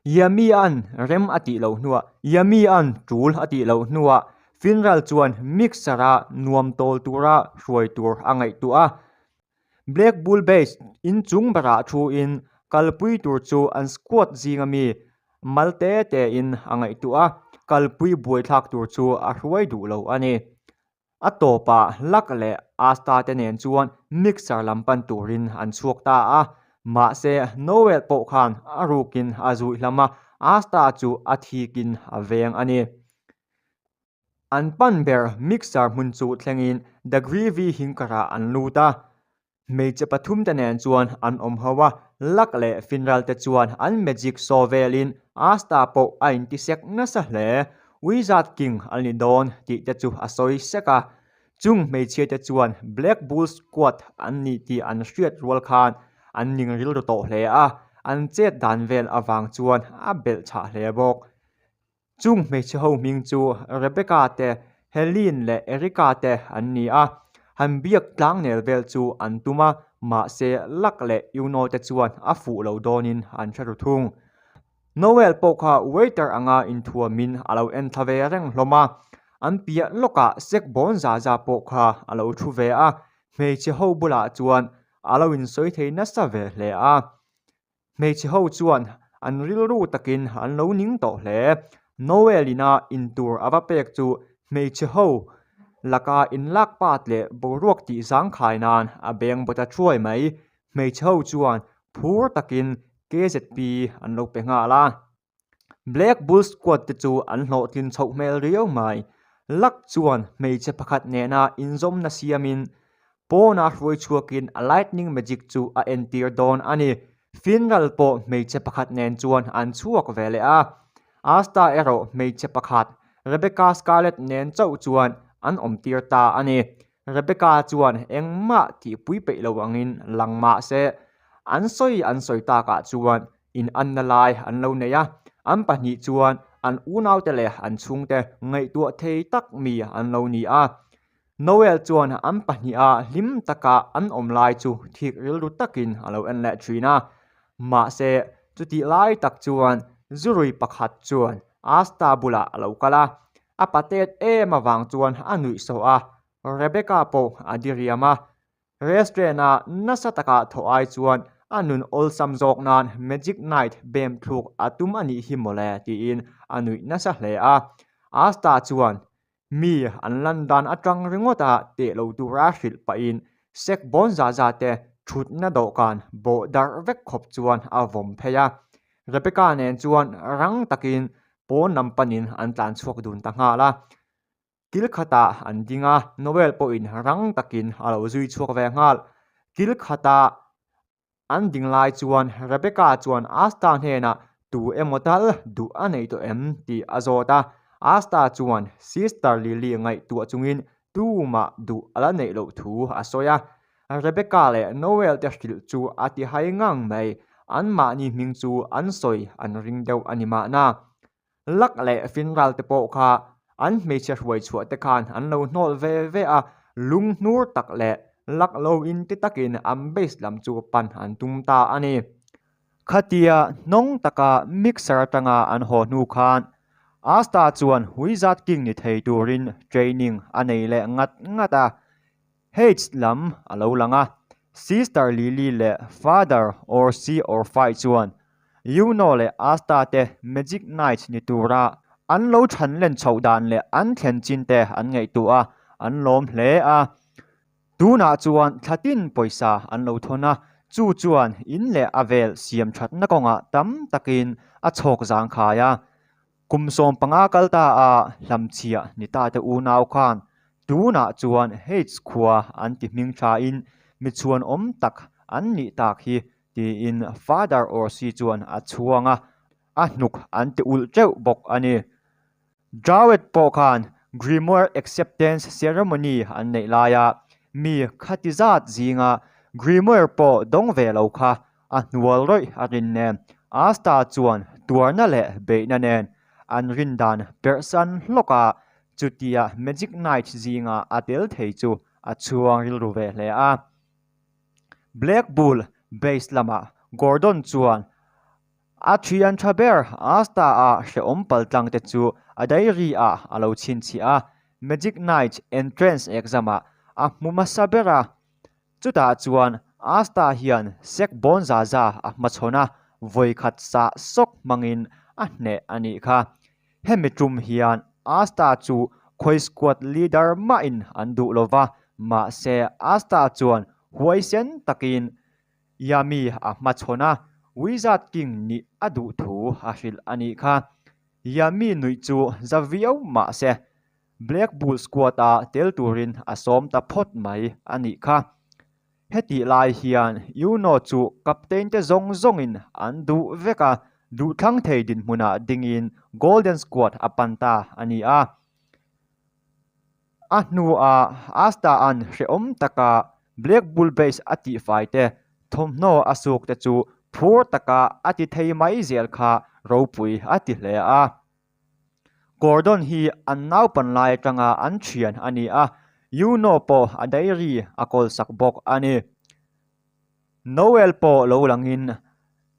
Yami-a'n rem a tih loh hnuah Yami-a'n tul a tih loh hnuah Finral chuan mixer-a nuam tawl tura hruai tur a ngaihtuah a. Black Bull Base inchung berah thuin kalpui tur chu an squad zinga mi mal te tein a ngaihtuah a, kalpui buaithlak tur chu a hruai duh lo a ni. A tawpah Luck leh Asta te nen chuan mixer lam pan turin an chhuak ta a, mahse Noel pawh khan a rukin a zuih hlam a, Asta chu a thikin a veng a ni. An pan ber mixer hmun chu thlengin The Greavy Hinker-ah an lut a. Hmeichhe pathum te nen chuan an awm ho a, Luck leh Finral te chuan an magic show velin Asta pawh a intisek nasa hle. Wizard King a ni dawn tih te chu a sawi sek a. Chung hmeichhia te chuan Black Bull Squad an ni tih an hriat rual khan an ning rilru tawh hle a, an chet dan vel avang chuan a belh chhah hle bawk. Chung hmeichhe ho hming chu Rebecca te, Helene leh Erica te an ni a, han biak tlangnel vel chu an tum a, mahse Luck leh Yuno te chuan a fuh lo dawnin an hre ru thung. Noel pawh kha waiter anga inthuamin a lo en thla ve reng hlawm a, an piah lawkah sek bawn za za pawh kha a lo thu ve a, hmeichhe ho bulah chuan a lo insawi thei nasa ve hle a. Hmeichhe ho chuan an rilru takin an lo ning tawh hle. Noel ina intur a va pek chu hmeichhe ho laka inlak pat leh boruak tih zangkhai nan a beng bawt a thuai mai. Hmeichhe ho chuan phur takin KZP an lo pe nghal a. Black Bull Squad te chu an hlawhtlin chhoh hmel riau mai. Luck chuan hmeichhe pakhat nena inzawmna siamin pawna hruai chhuakin a lightning magic chu a entir dawn a ni. Finral pawh hmeichhe pakhat nen chuan an chhuak ve leh a. Asta erawh hmeichhe pakhat Rebecca Scarlett nen chauh chuan an awmtir ta a ni. Rebecca chuan engmah tihpui peih lo angin lang mah se, an sawi an sawi takah chuan in anna lai an lo nei a, an pahnih chuan an unaute leh an chhungte ngaihtuah thei tak mi an lo ni a. Noel chuan an pahniha hlim taka an awm lai chu thik rilru takin a lo en leh thin a. Mahse, chutih lai tak chuan zurui pakhat chuan Asta bulah a lo kal a, a patet em avang chuan a nuih sawh a, Rebecca pawh a diriam a. Restaurant-a nasa taka thawh ai chuan a nun awlsam zawk nan Magic Night bem thluk a tum a nih hi mawle tiin a nuih nasa hle a. Asta chuan mi an lan dan atang ringawt a teh lo tura hrilh pahin sek bawn za za te thutna dawhkan bawh darh vek khawp chuan a vawm phei a. Rebecca nen chuan rang takin pawn lam panin an tlan chhuak dun ta nghal a. Kil khatah an ding a, Noel pawhin rang takin a lo zui chhuak ve nghal. Kil khatah an ding lai chuan Rebecca chuan Asta hnenah tu emaw tal duh a nei tawh em tih a zawt a. Asta chuan Sister Lily ngaihtuah chungin tumah duh a la neih loh thu a sawi a. Rebecca leh Noel te hrilh chu a ti hai ngang mai, anmahni hming chu an sawi an ring deuh a ni mahna. Luck leh Finral te pawh kha An hmeichhe hruai chhuah te khan an lo hnawl ve ve a, lunghnur tak leh lak lo in ti takin an base lam chu pan an tum ta a ni. Khatia hnawng taka mixer atanga an haw hnu khan Asta chuan Wizard King ni thei turin training a nei leh ngat ngat a. Hades lam a lo lang a, Sister Lily leh Father Orsi Orfai chuan Yuno leh Asta te Magic Knight ni tura an lo chhan len chhoh dan leh an thlen chin te an ngaihtuah a, an lawm hle a. Tunah chuan thlatin pawisa an lo thawn a, chu chuan in leh a vel siam thatna kawngah tam takin a chhawk zangkhai a. Kum 15 kal ta a hlamchhiah ni ta te unau khan tunah chuan Heights khua an ti hming thain mi chhuan awm tak an nih tak hi tiin Father Orsi chuan a chhuang a, a hnuk an ti ulh teuh bawk a ni. Drawet pawh khan Grimoire Acceptance Ceremony an neih laia mi khati zat zinga Grimoire pawh dawng ve lo kha A hnual rawih a rin nen Asta chuan tuarna leh beihna nen an rin dan perhsan hlawk a, chutia Magic Knight zinga a tel thei chu a chhuang rilru ve hle a. Black Bull base lamah Gordon chuan a thian tha ber Asta-a hrehawm paltlang te chu a diary ah a lo chhinchhiah a, Magic Knight entrance exam-ah a hmu hmasa ber a. Chutah chuan Asta hian Sek Bonzaza a hmachhawn a, vawikhat sah sawk hmangin a hneh a nih kha. Hemi tum hian Asta chu khawi squad leader mahin an duh lo va, mahse Asta chuan huaisen takin Yami a hmachhawn a, Wizard King nih a duh thu a hrilh a nih kha. Yami nuih chu za viau mahse Black Bull squad-a tel turin a sawm ta phawt mai a nih kha. Hetih lai hian Yuno chu captain te zawng zawngin an duh vek a, duhthlang thei dinhmunah dingin Golden Squad a pan ta a ni a. A hnuah Asta-a'n hrehawm taka Black Bull base a tihfai te, thawmhnaw a suk te chu phur taka a ti thei mai zel kha ropui a ti hle a. Gordon hi an naupan lai atanga an thian a ni a, Yuno pawh a diary a kawl sak bawk a ni. Noel pawh lo langin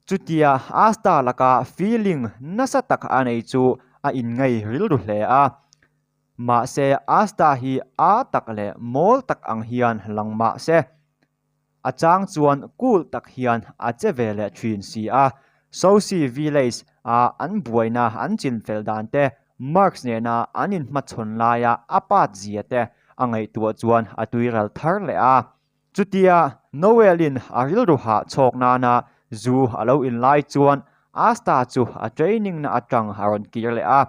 chutia Asta laka feeling nasa tak a nei chu a inngai rilru hle a. Mahse Asta hi a tak leh mawl tak ang hian lang mah se. A chang chuan cool tak hian a che ve leh thin si a. Sosi Village a an buaina an chin fel dan te, Marks nena an inhmachhawn laia a pat zia te a ngaihtuah chuan a tuiral thar leh a. Chutia Noel-in a rilru hah chhawk nana zu a lo in lai chuan Asta chu a training na atang a rawn kir leh a.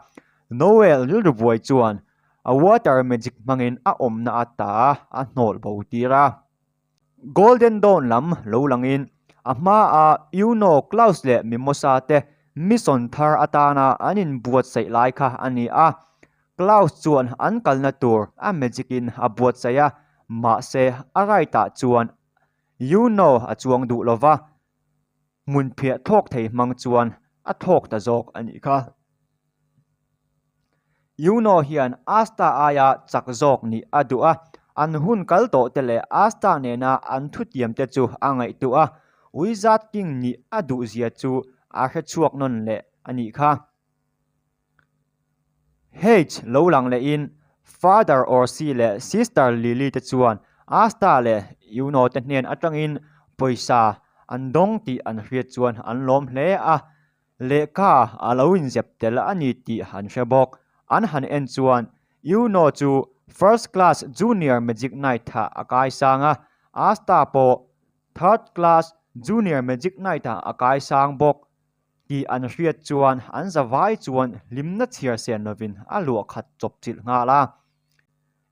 Noel rilru buai chuan A water magic hmangin a awmna ata a hnawlh bo tir a. Golden Dawn lam lo langin a hmaa Yuno, Klaus leh Mimosa te mission thar atana an inbuatsaih lai kha a ni a. Klaus chuan an kalna tur a magic in a buatsaih a, mahse a right ah chuan Yuno a chuang duh lova, hmunphiah thlawk thei hmang chuan a thlawk ta zawk a nih kha. Yuno hian Asta aia chak zawk nih a duh a, an hun kal tawh te leh Asta nena an thutiam te chu a ngaihtuah a, Wizard King nih a duh zia chu a hrechhuak nawn leh a nih kha. H lo lang lehin Father Orsi leh Sister Lily te chuan Asta leh Yuno te hnen atangin pawisa an dawng tih an hriat chuan an lawm hle a, lehkha a lo inzep tel a ni tih an hre bawk. An han en chuan Yuno chu First Class Junior Magic Knight ah a kaisang a, Asta pawh Third Class Junior Magic Knight ah a kaisang bawk. Tih an hriat chuan an zavai chuan hlimna chhiar sen lovin a luah khat chawp chilh nghal a.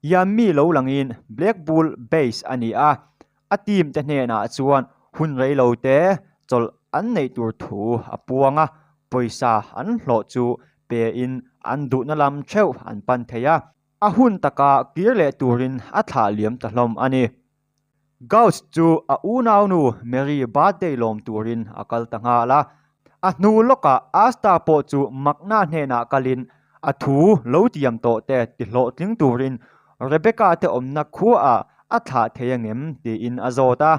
Yammi lo langin Black Bull base a ni a, a team te hnenah chuan hun rei lo te chawlh an neih tur thu a puang a, pawisa an hlawh chu pe in an duhna lam theuh an pan thei a, a hun taka kir leh turin a thlah liam ta hlawm a ni. Gauss chu a unaunu Mary birthday lawm turin a kal ta nghal a. A hnu lawkah Asta pawh chu Magna hnenah kalin A thu lo tiam tawh te tihlawhtling turin Rebecca te awmna khuaah a thlah thei angem tiin a zawt a.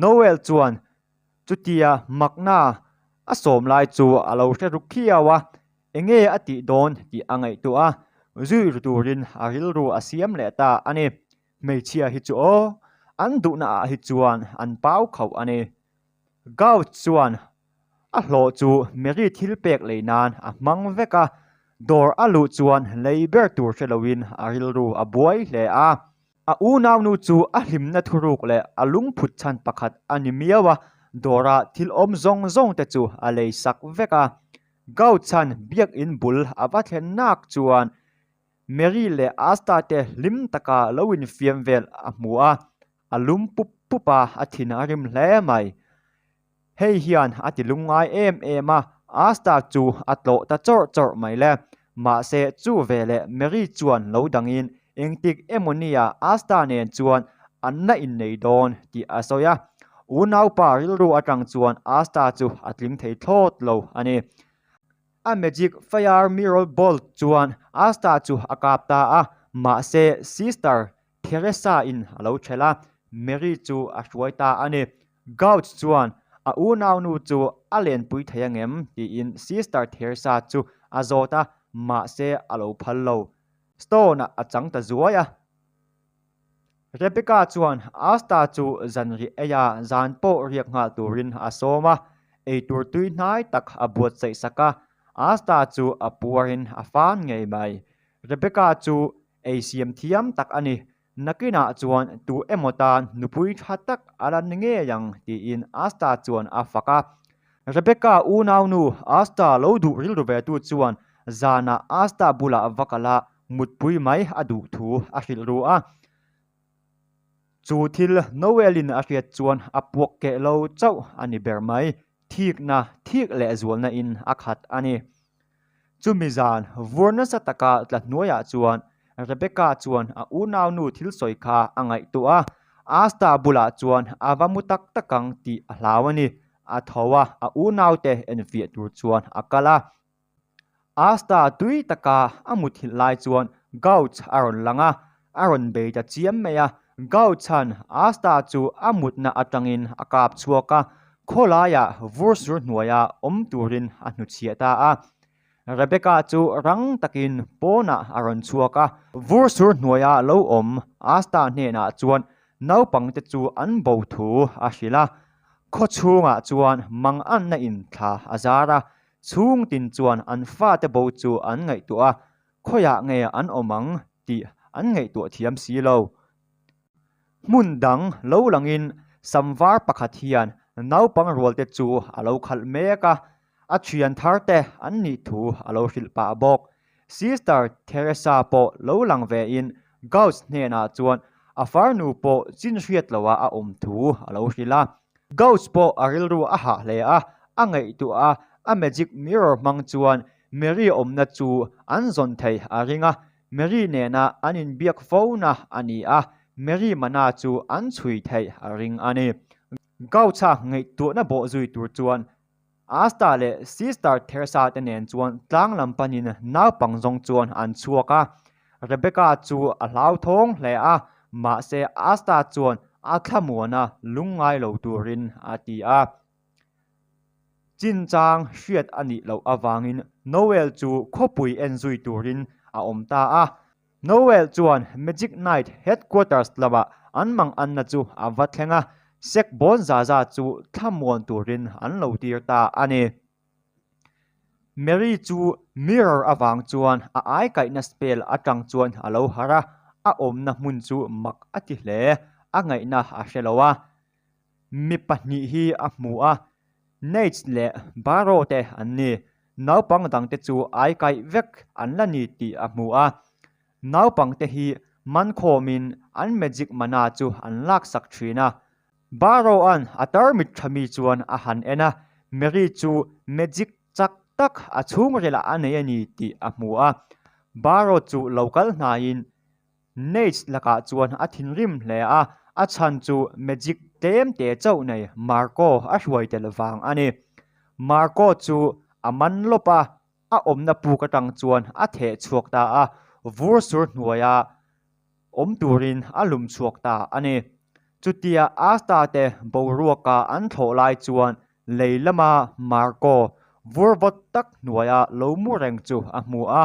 Noel chuan chutia makna a sawm lai chu a lo hre ru khiau a, enge a tih dawn tih a ngaihtuah a, zui ru turin a rilru a siam leh ta a ni. Hmeichhia hi chu aw, an duhna ah hi chuan an pau khauh a ni. Gauch chuan a hlawh chu Mary thil pek lei nan a hmang vek a, dawr a luh chuan lei ber tur hre loin a rilru a buai hle a. A unaunu chu a hlimna thuruk leh a lungphut chhan pakhat a ni miau a, dawra thil awm zawng zawng te chu a lei sak vek a. Gauch-a'n biakin bul a va thlen nak chuan Mary leh Asta te hlim taka lo infiam vel a hmu a, a lum pup pup a, a thin a rim hle mai. Hei hian a ti lungngai em em a, Asta chu a tlawh ta chawrh chawrh mai le. Mahse chu veleh Mary chuan lo dangin engtik emaw nia Asta nen chuan an la innei dawn tih a sawi a. Unaupa rilru atang chuan Asta chu a tling thei thlawt lo a ni. A magic fire mirror bolt chuan Asta chu a kap ta a, mahse Sister Theresa-in a lo ṭhelh a, Mary chu a hruai ta a ni. Gauch chuan a unaunu chu a lenpui thei angem tiin Sister Theresa chu a zawt a, mahse a lo phal lo. Stone-ah a chang ta zuai a. Rebecca chuan Asta chu zanriah eia zan pawh riak nghal turin a sawm a, eitur tui hnai tak a buatsaih sak a, Asta chu a puarin a fan ngei mai. Rebecca chu ei siam thiam tak a ni. Nakinah chuan tu emaw tan nupui tha tak a la ni ngei ang tiin Asta chuan a fak a. Rebecca unaunu Asta lo duh rilru ve tu chuan zanah Asta bulah va kal a, mutpui mai a duh thu a hrilh ru a. Chu thil Noel-in a hriat chuan a puak keh lo chauh a ni ber mai. Thikna, thik leh zualna in a khat a ni. Chumi zan vur nasa taka tla hnuaiah chuan Rebecca chuan a unaunu thil sawi kha a ngaihtuah a, Asta bulah chuan a va mu tak tak ang tih a hlau a ni. A tho a, a unaute enfiah tur chuan a kal a. Asta tui taka a muthilh lai chuan Gauch a rawn lang a, a rawn bei ta chiam mai a. Gauch-a'n Asta chu a mutna atangin a kap chhuak a, khawlaiah vur sur hnuaia awm turin a hnuchhiah ta a. Rebecca chu rang takin pawnah a rawn chhuak a, vur sur hnuaia lo awm Asta hnenah chuan naupangte chu an bo thu a hrilh a. Khaw chhungah chuan manganna in thla a zar a, Chhung tin chuan an fate bo chu an ngaihtuah a, khawiah nge an awm ang tih an ngaihtuah thiam si lo. Hmun dang lo langin sam var pakhat hian naupang rualte chu a lo khalh mek a, a thian tharte an nih thu a lo hrilh pah bawk. Sister Theresa pawh lo lang vein Gauss hnenah chuan a farnu pawh chin hriat loha a awm thu a lo hrilh a. Gauss pawh a rilru a hah hle a, a ngaihtuah a, a magic mirror hmang chuan Mary awmna chu an zawn thei a ring a, Mary nena an inbiak fona a ni a, Mary mana chu an chhui theih a ring a ni. Gauss-a ngaihtuahna bawh zui tur chuan Asta leh Sister Theresa te nen chuan tlang lam panin naupang zawng chuan an chhuak a. Rebecca chu a hlauthawng hle a, mahse Asta chuan a thlamuana lungngai lo turin a ti a. Chinchang hriat a nih loh avangin Noel chu khawpui en zui turin a awm ta a. Noel chuan Magic Knight Headquarters lamah an mang anna chu a va thleng a, Sek bawn za za chu thlamuan turin an lo tir ta a ni. Mary chu mirror avang chuan a aikaihna spell atang chuan a lo harh a, a awmna hmun chu mak a ti hle, a ngaihna a hre lo a. Mi pahnih hi a hmu a, Nates leh Barrow te an ni. Naupang dangte chu ai kaih vek an la ni tih a hmu a. Naupangte hi mankhawmin an magic mana chu an laksak thin a. Barrow-a'n a tarmit tha mi chuan a han en a, Mary chu magic chak tak a chhungrilah a nei a ni tih a hmu a. Barrow chu lo kal hnaiin Nates lakah chuan a thinrim hle a, a chhan chu magic tlem te chauh nei Marco a hruai tel vang a ni. Marco chu a man lawp a. a awmna puk atang chuan a theh chhuak ta a, vur sur hnuaia awm turin a lum chhuak ta a ni. Chutia Asta te boruaka an thlawh lai chuan lei lama Marco vur vawt tak hnuaia lo mu reng chu a hmu a.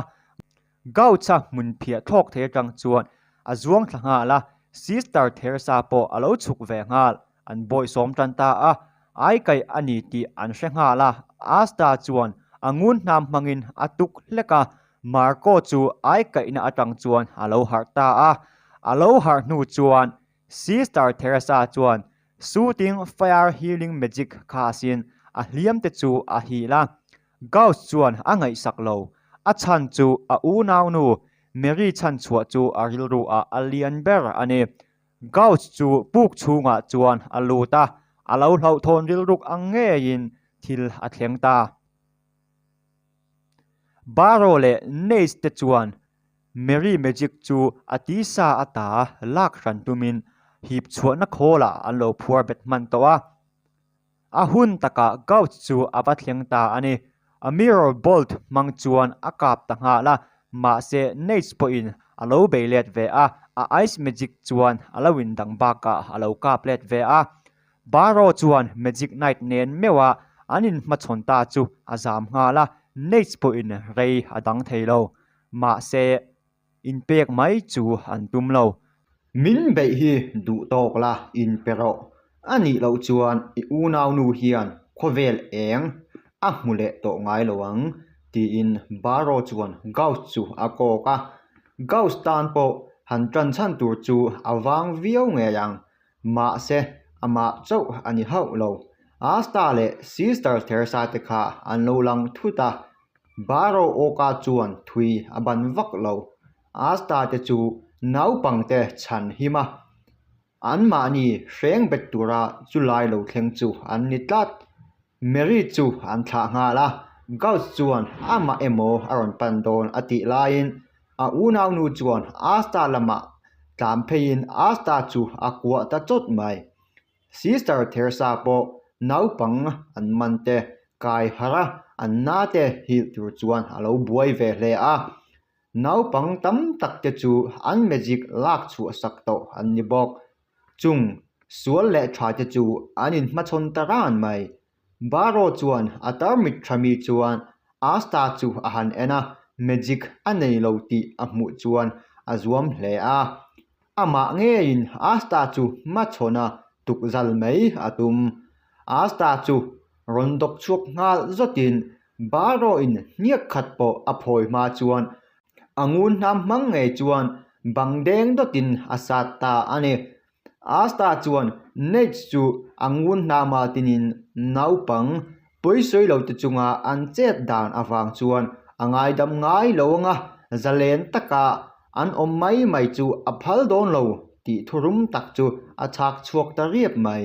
Gaucha hmun phiah thlawk thei atang chuan a zuang thla nghal a, Sister Theresa pawh a lo chhuk ve nghal. An bawihsawm tan ta a, ai kaih a ni tih an hre nghal a. Asta chuan a ngun hnam hmangin a tuk hlek a, Marco chu ai kaihna atang chuan a lo harh ta a. A lo harh hnu chuan Sister Theresa chuan Shooting Fire Healing Magic kha asin a hliam te chu a hil a. Gauss chuan a ngaihsak lo. A chhan chu a unaunu Mary chhanchhuah chu a rilru ah a lian ber a ni. Gauss chu puk chhungah chuan a lut a, a lo hlauhthawn rilruk ang ngeiin thil a thleng ta. Barrow leh Nace te chuan Mary Magic chu a tisa ata lak hran tumin hip chhuahna khawlah an lo phuar bet hman tawh a. A hun takah Gauss chu a va thleng ta a ni. A mirror bolt hmang chuan a kap ta nghal a, mahse Nace pawhin a lo bei let ve a, a ice magic chuan a lo indang bakah a lo kap let ve a. Barrow chuan Magic Knight nen meuha an inhmachhawn ta chu a zam nghal a, Nace pawhin rei a dang thei lo. Mahse, inpek mai chu an tum lo. Min beih hi duh tawk la inpe rawh. A nih loh chuan i unaunu hian khawvel eng a hmu leh tawh ngai lo ang, tiin Barrow chuan Gauss chu a kawk a. Gauss tan pawh han ṭan chhan tur chu a vang viau ngei ang. Mahse, amah chauh a ni hauh lo. Asta leh Sister Theresa te kha an lo lang thut a, Barrow awka chuan thui a ban vak lo. Asta te chu naupangte chhan him a, anmahni hreng bet tura chulai lo thleng chu an ni tlat. Mary chu an thlah nghal a, Gauss chuan amah emaw a rawn pan dawn a tih laiin a unaunu chuan Asta lamah tlan pheiin Asta chu a kuah ta chawt mai. Sister Theresa pawh naupang an man te kai harh a, an na te hilh tur chuan a lo buai ve hle a. Naupang tam tak te chu an magic lak chhuah sak tawh an ni bawk. Chung sual leh tha te chu an inhmachhawn ta ran mai. Barrow chuan a tarmit tha mi chuan Asta chu a han en a, magic a nei lo tih a hmuh chuan a zuam hle a. Amah ngeiin Asta chu hmachhawn a tukzal mai a tum. Asta chu rawn dawk chhuak nghal zawtin Barrow-in hniak khat pawh a phawi hma chuan A ngun hnam hmang ngei chuan bang deng dawtin a sat ta a ni. Asta chuan Nate chu a ngun hnama tinin naupang pawisawi lote chunga an chet dan avang chuan a ngaidam ngai lo anga zalen taka an awm mai mai chu a phal dawn lo tih thurum tak chu a chhak chhuak ta riap mai.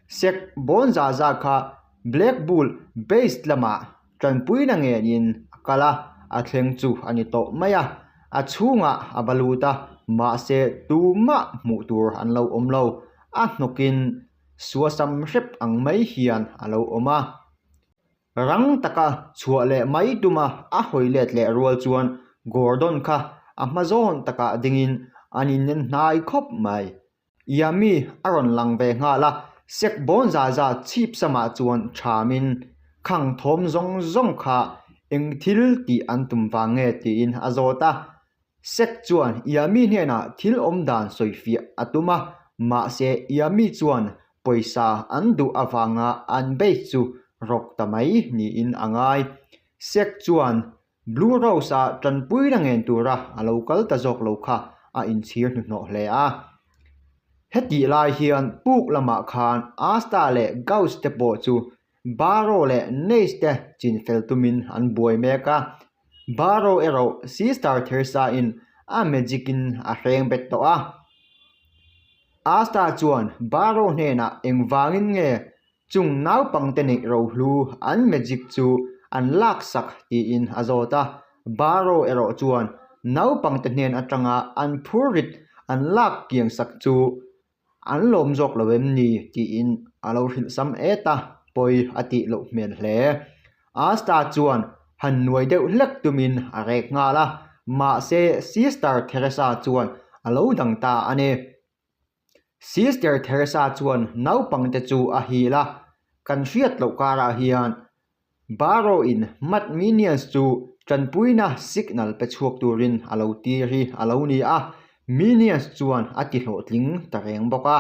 Sek bawn za za kha Black Bull base lamah Tanpuina ngenin a kal a, a thleng chu a ni tawh mai a, a chhungah a va lut a, mahse tumah hmuh tur an lo awm lo, a hnawkin suasam hrep ang mai hian a lo awm a. Rang taka chhuah leh mai tuma a hawi let leh rual chuan Gordon kha a hma zawn takah dingin an inen hnai khawp mai. Yami a rawn lang ve nghal a, sek bawn za za chhip samah chuan thamin khang thawm zawng zawng kha eng thil tih an tum vang nge tiin a zawt a. Sek chuan Yami hnenah thil awm dan sawifiah a tum a, mahse Yami chuan pawisa an duh avanga an base chu rawk ta mai niin a ngai. Sek chuan Blue Rose-a tanpuina ngen tura a lo kal ta zawk lo kha a inchhir hnuhnawh hle a. Hetih lai hian puk lamah khan Asta leh Gauss te pawh chu Barrow leh Nace te chinfel tumin an buai mek a. Barrow erawh Sister Theresa-in a magic-in a hreng bet tawh a. Asta chuan Barrow hnenah engvangin nge Chung naupangte neih rohlu an magic chu an laksak tiin a zawt a, Barrow erawh chuan naupangte hnen atanga an phurrit an lak kiangsak chu an lawm zawk lo em ni tiin a lo hrilh sam et a, pawi a tih loh hmel hle. Asta chuan. han nuai deuh hlek tumin a rek nghal a, mahse Sister Theresa chuan a lo dang ta a ni. Sister Theresa chuan naupangte chu a hil a, kan hriat loh karah hian Barrow-in Mad Minions chu tanpuina signal pe chhuak turin a lo tir hi a lo ni a, Minions chuan a ti hlawhtling ta reng bawk a.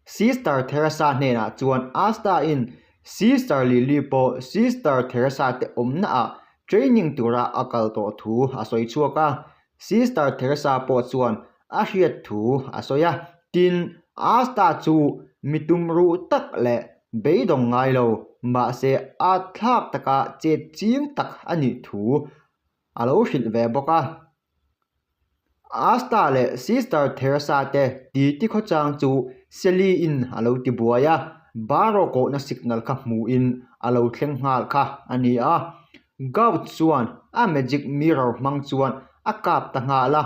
Sister Theresa hnenah chuan Asta-in Sister Lily pawh Sister Theresa te awmna ah training tura a kal tawh thu a sawi chhuak a, Sister Theresa pawh chuan a hriat thu a sawi a. Tin, Asta chu mi tumruh tak leh beidawng ngai lo, mahse a thlak taka chet ching tak a nih thu a lo hrilh ve bawk a. Asta leh Sister Theresa te titi khawchang chu Sally-in a lo ti buai a, Barrow kawhna signal kha hmuhin a lo thleng nghal kha a ni a. Gauch chuan a magic mirror hmang chuan a kap ta nghal a,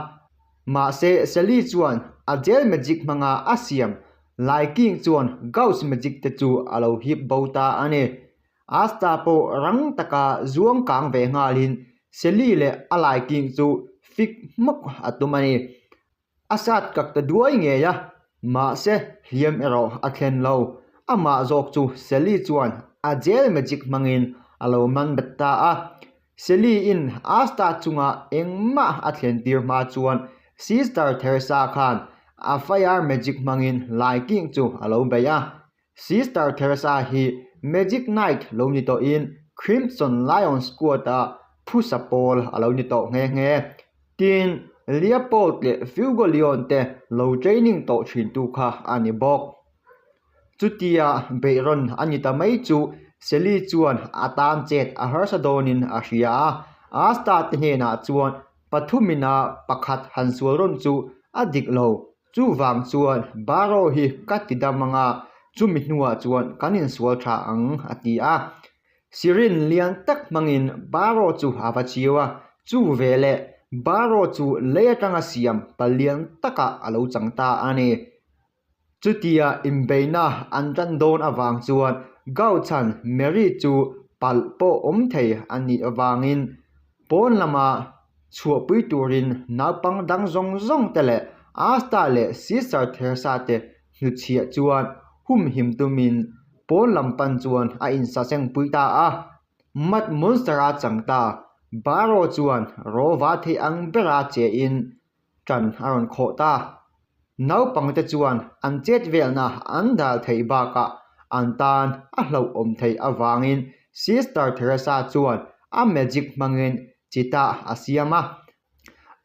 mahse Sally chuan a gel magic hmanga a siam Lai King chuan Gauch magic te chu a lo hip bo ta a ni. Asta pawh rang taka zuang kang ve nghalin Sally leh a Lai King chu fik hmawk a tum a ni. A sat kak ta duai ngei a, mahse hliam erawh a thlen lo. Amah zawk chu Sally chuan a jail magic hmangin a lo man bet ta a. Sally-in Asta chunga engmah a thlen tir hma chuan Sister Theresa khan a fire magic hmangin Lai King chu a lo bei a. Sister Theresa hi Magic Knight lo ni tawhin Crimson Lion Squad-a phusa pawl a lo ni tawh nghe nghe. Tin, Leopold leh Fuegoleon te lo training tawh thintu kha a ni bawk. Chutia beihrawn a ni ta mai chu Sally chuan a tan chet a harsa dawnin a hria a, Asta te hnenah chuan pathumina pakhat han sual rawn chu a dik lo. Chuvang chuan Barrow hi ka ti dam ang a, chumi hnuah chuan kan insual tha ang, a ti a. Sirin lian tak hmangin Barrow chu a va chiu a, chu veleh Barrow chu lei atanga siam palian takah a lo chang ta a ni. Chutia inbeihna an tan dawn avang chuan Gauchan Mary chu palh pawh awm thei a nih avangin pawn lama chhuahpui turin naupang dang zawng zawng te leh Asta leh Sister Theresa te hnuchhiah chuan humhim tumin pawn lam pan chuan a insasengpui ta a. Mud Monster-a chang ta Barrow chuan rawva thei ang bera chein ṭan a rawn khawh ta. Naupangte chuan an chet velna an dal theih bakah an tan a hlauhawm theih avangin Sister Theresa chuan a magic hmangin chita a siam a.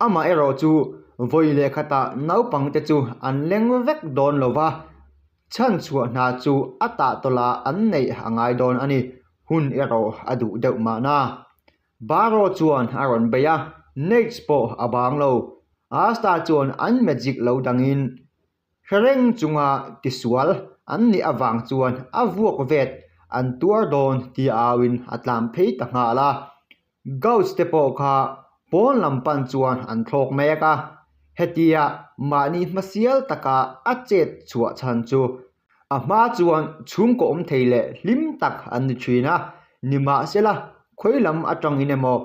Amaherawh chu vawi leh khatah naupangte chu an leng vek dawn lo va, chhanchhuah hna chu a tahtawla an neih a ngai dawn a ni. Hun erawh a duh deuh mahna. Barrow chuan a rawn bei a, Nates pawh a bang lo. Asta chuan an magic lo dangin hre reng chunga tisual an nih avang chuan a vuak vet an tuar dawn tia auin a tlan phei ta nghal a. Gauss te pawh kha pawn lam pan chuan an thlawk mek a, hetia mahni hmasial taka a chet chhuah chhan chu A hma chuan chhungkaw awm thei leh hlim tak an ni thin a, nimahsela khawi lam atangin emaw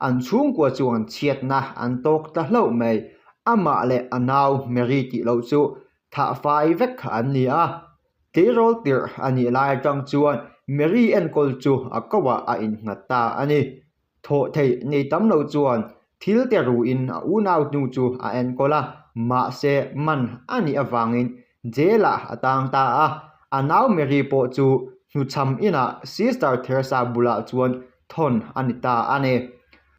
an chhungkua chuan chhiatna an tawk ta hlauh mai. Amah leh a nau Mary tih loh chu thah fai vek an ni a, tleirawl tirh a nih lai atang chuan Mary enkawl chu a koah a innghat ta a ni. Thawh theih nei tam lo chuan thil te ruin a unau hnu chu a enkawl a, mahse man a nih avangin jail ah a tang ta a. A nau Mary pawh chu hnuchham inah Sister Theresa bulah chuan thawn a ni ta a ni.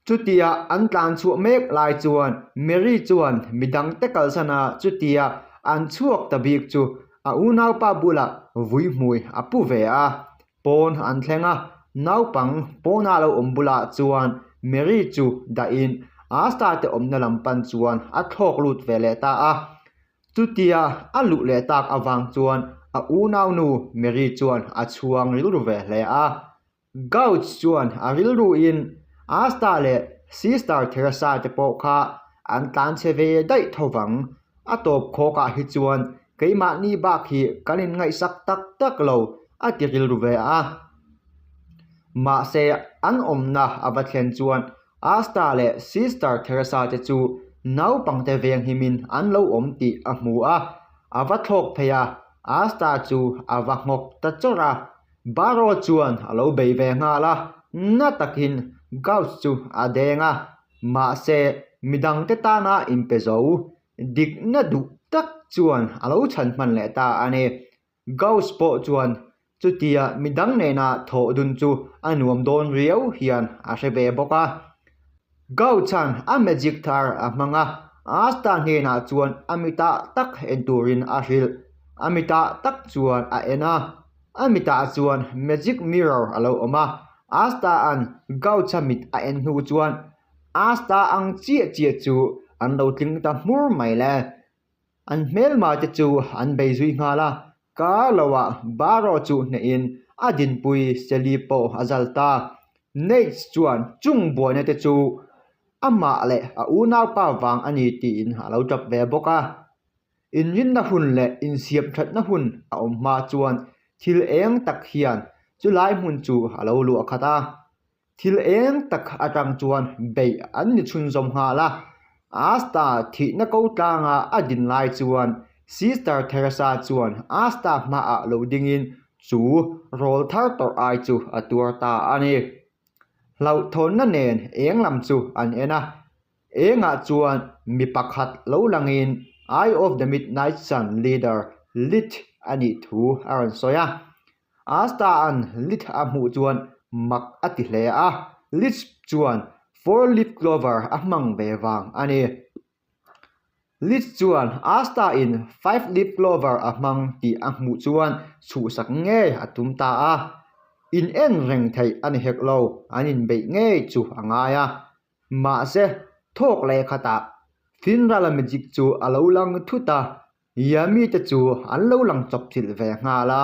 Chutia an tlan chhuah mek lai chuan Mary chuan midangte kalsan a chutia an chhuak ta bik chu a unaupa bulah vuihmui a pu ve a. Pawn an thleng a, naupang pawna lo awm bulah chuan Mary chu dahin Asta te awmna lam pan chuan a thlawk lut ve leh ta a. Chutia a luh leh tak avang chuan a unaunu Mary chuan a chhuang rilru ve hle a. Gauch chuan a rilruin Asta leh Sister Theresa te pawh kha an tlanchhe ve daih tho vang. A tawp khawkah hi chuan keimahni bak hi kan inngaihsak tak tak lo a ti rilru ve a. Mahse, an awmna a va thlen chuan Asta leh Sister Theresa te chu naupangte venghimin an lo awm tih a hmu a, a va thlawk phei a, Asta chu a va nghawk ta chawrh a. Barrow chuan a lo bei ve nghal a, na takin Gauss chu a deng a, mahse midangte tana inpe zo dikna duh tak chuan a lo chhan hman leh ta a ni. Gauss pawh chuan chutia midang nena thawh dun chu a nuam dawn riau hian a hre ve bawk a. Gauss-a'n a magic thar a hmang a, Asta hnenah chuan a mitah tak en turin a hrilh. A mitah tak chuan a en a, a mitah chuan magic mirror a lo awm a. Asta-a'n Gauss-a mit a en hnu chuan Asta ang chiah chiah chu an lo tling ta hmur mai le. An hmelma te chu an bei zui nghal a, kar loah Barrow chu hnehin a dinpui Sally pawh a zal ta. Nates chuan chung buaina te chu amah leh a unaupa vang a ni tiin a lo tap ve bawk a. Inrinna hun leh insiam thatna hun a awm hma chuan thil eng tak hian chulai hmun chu a lo luah khat a. Thil eng tak atang chuan beih an ni chhunzawm nghal a, Asta thihna ko tlanga a din lai chuan Sister Theresa chuan Asta hmaah lo dingin chu rawl thar tawrh ai chu a tuar ta a ni. Hlauhthawnna nen eng lam chu an en a, engah chuan mi pakhat lo langin Eye of the Midnight Sun leader Lith a nih thu a rawn sawi a. Asta-a'n Lith a hmuh chuan mak a ti hle a, Lith chuan four-leaf clover a hmang ve vang a ni. Lith chuan Asta-in five-leaf clover a hmang tih a hmuh chuan chhuhsak ngei a tum ta a. In en reng theih a ni hek lo, an inbeih ngei chu a ngai a. Mahse, thawk leh khatah Finrala magic chu a lo lang thut a, Yami te chu an lo lang chawpchilh ve nghal a.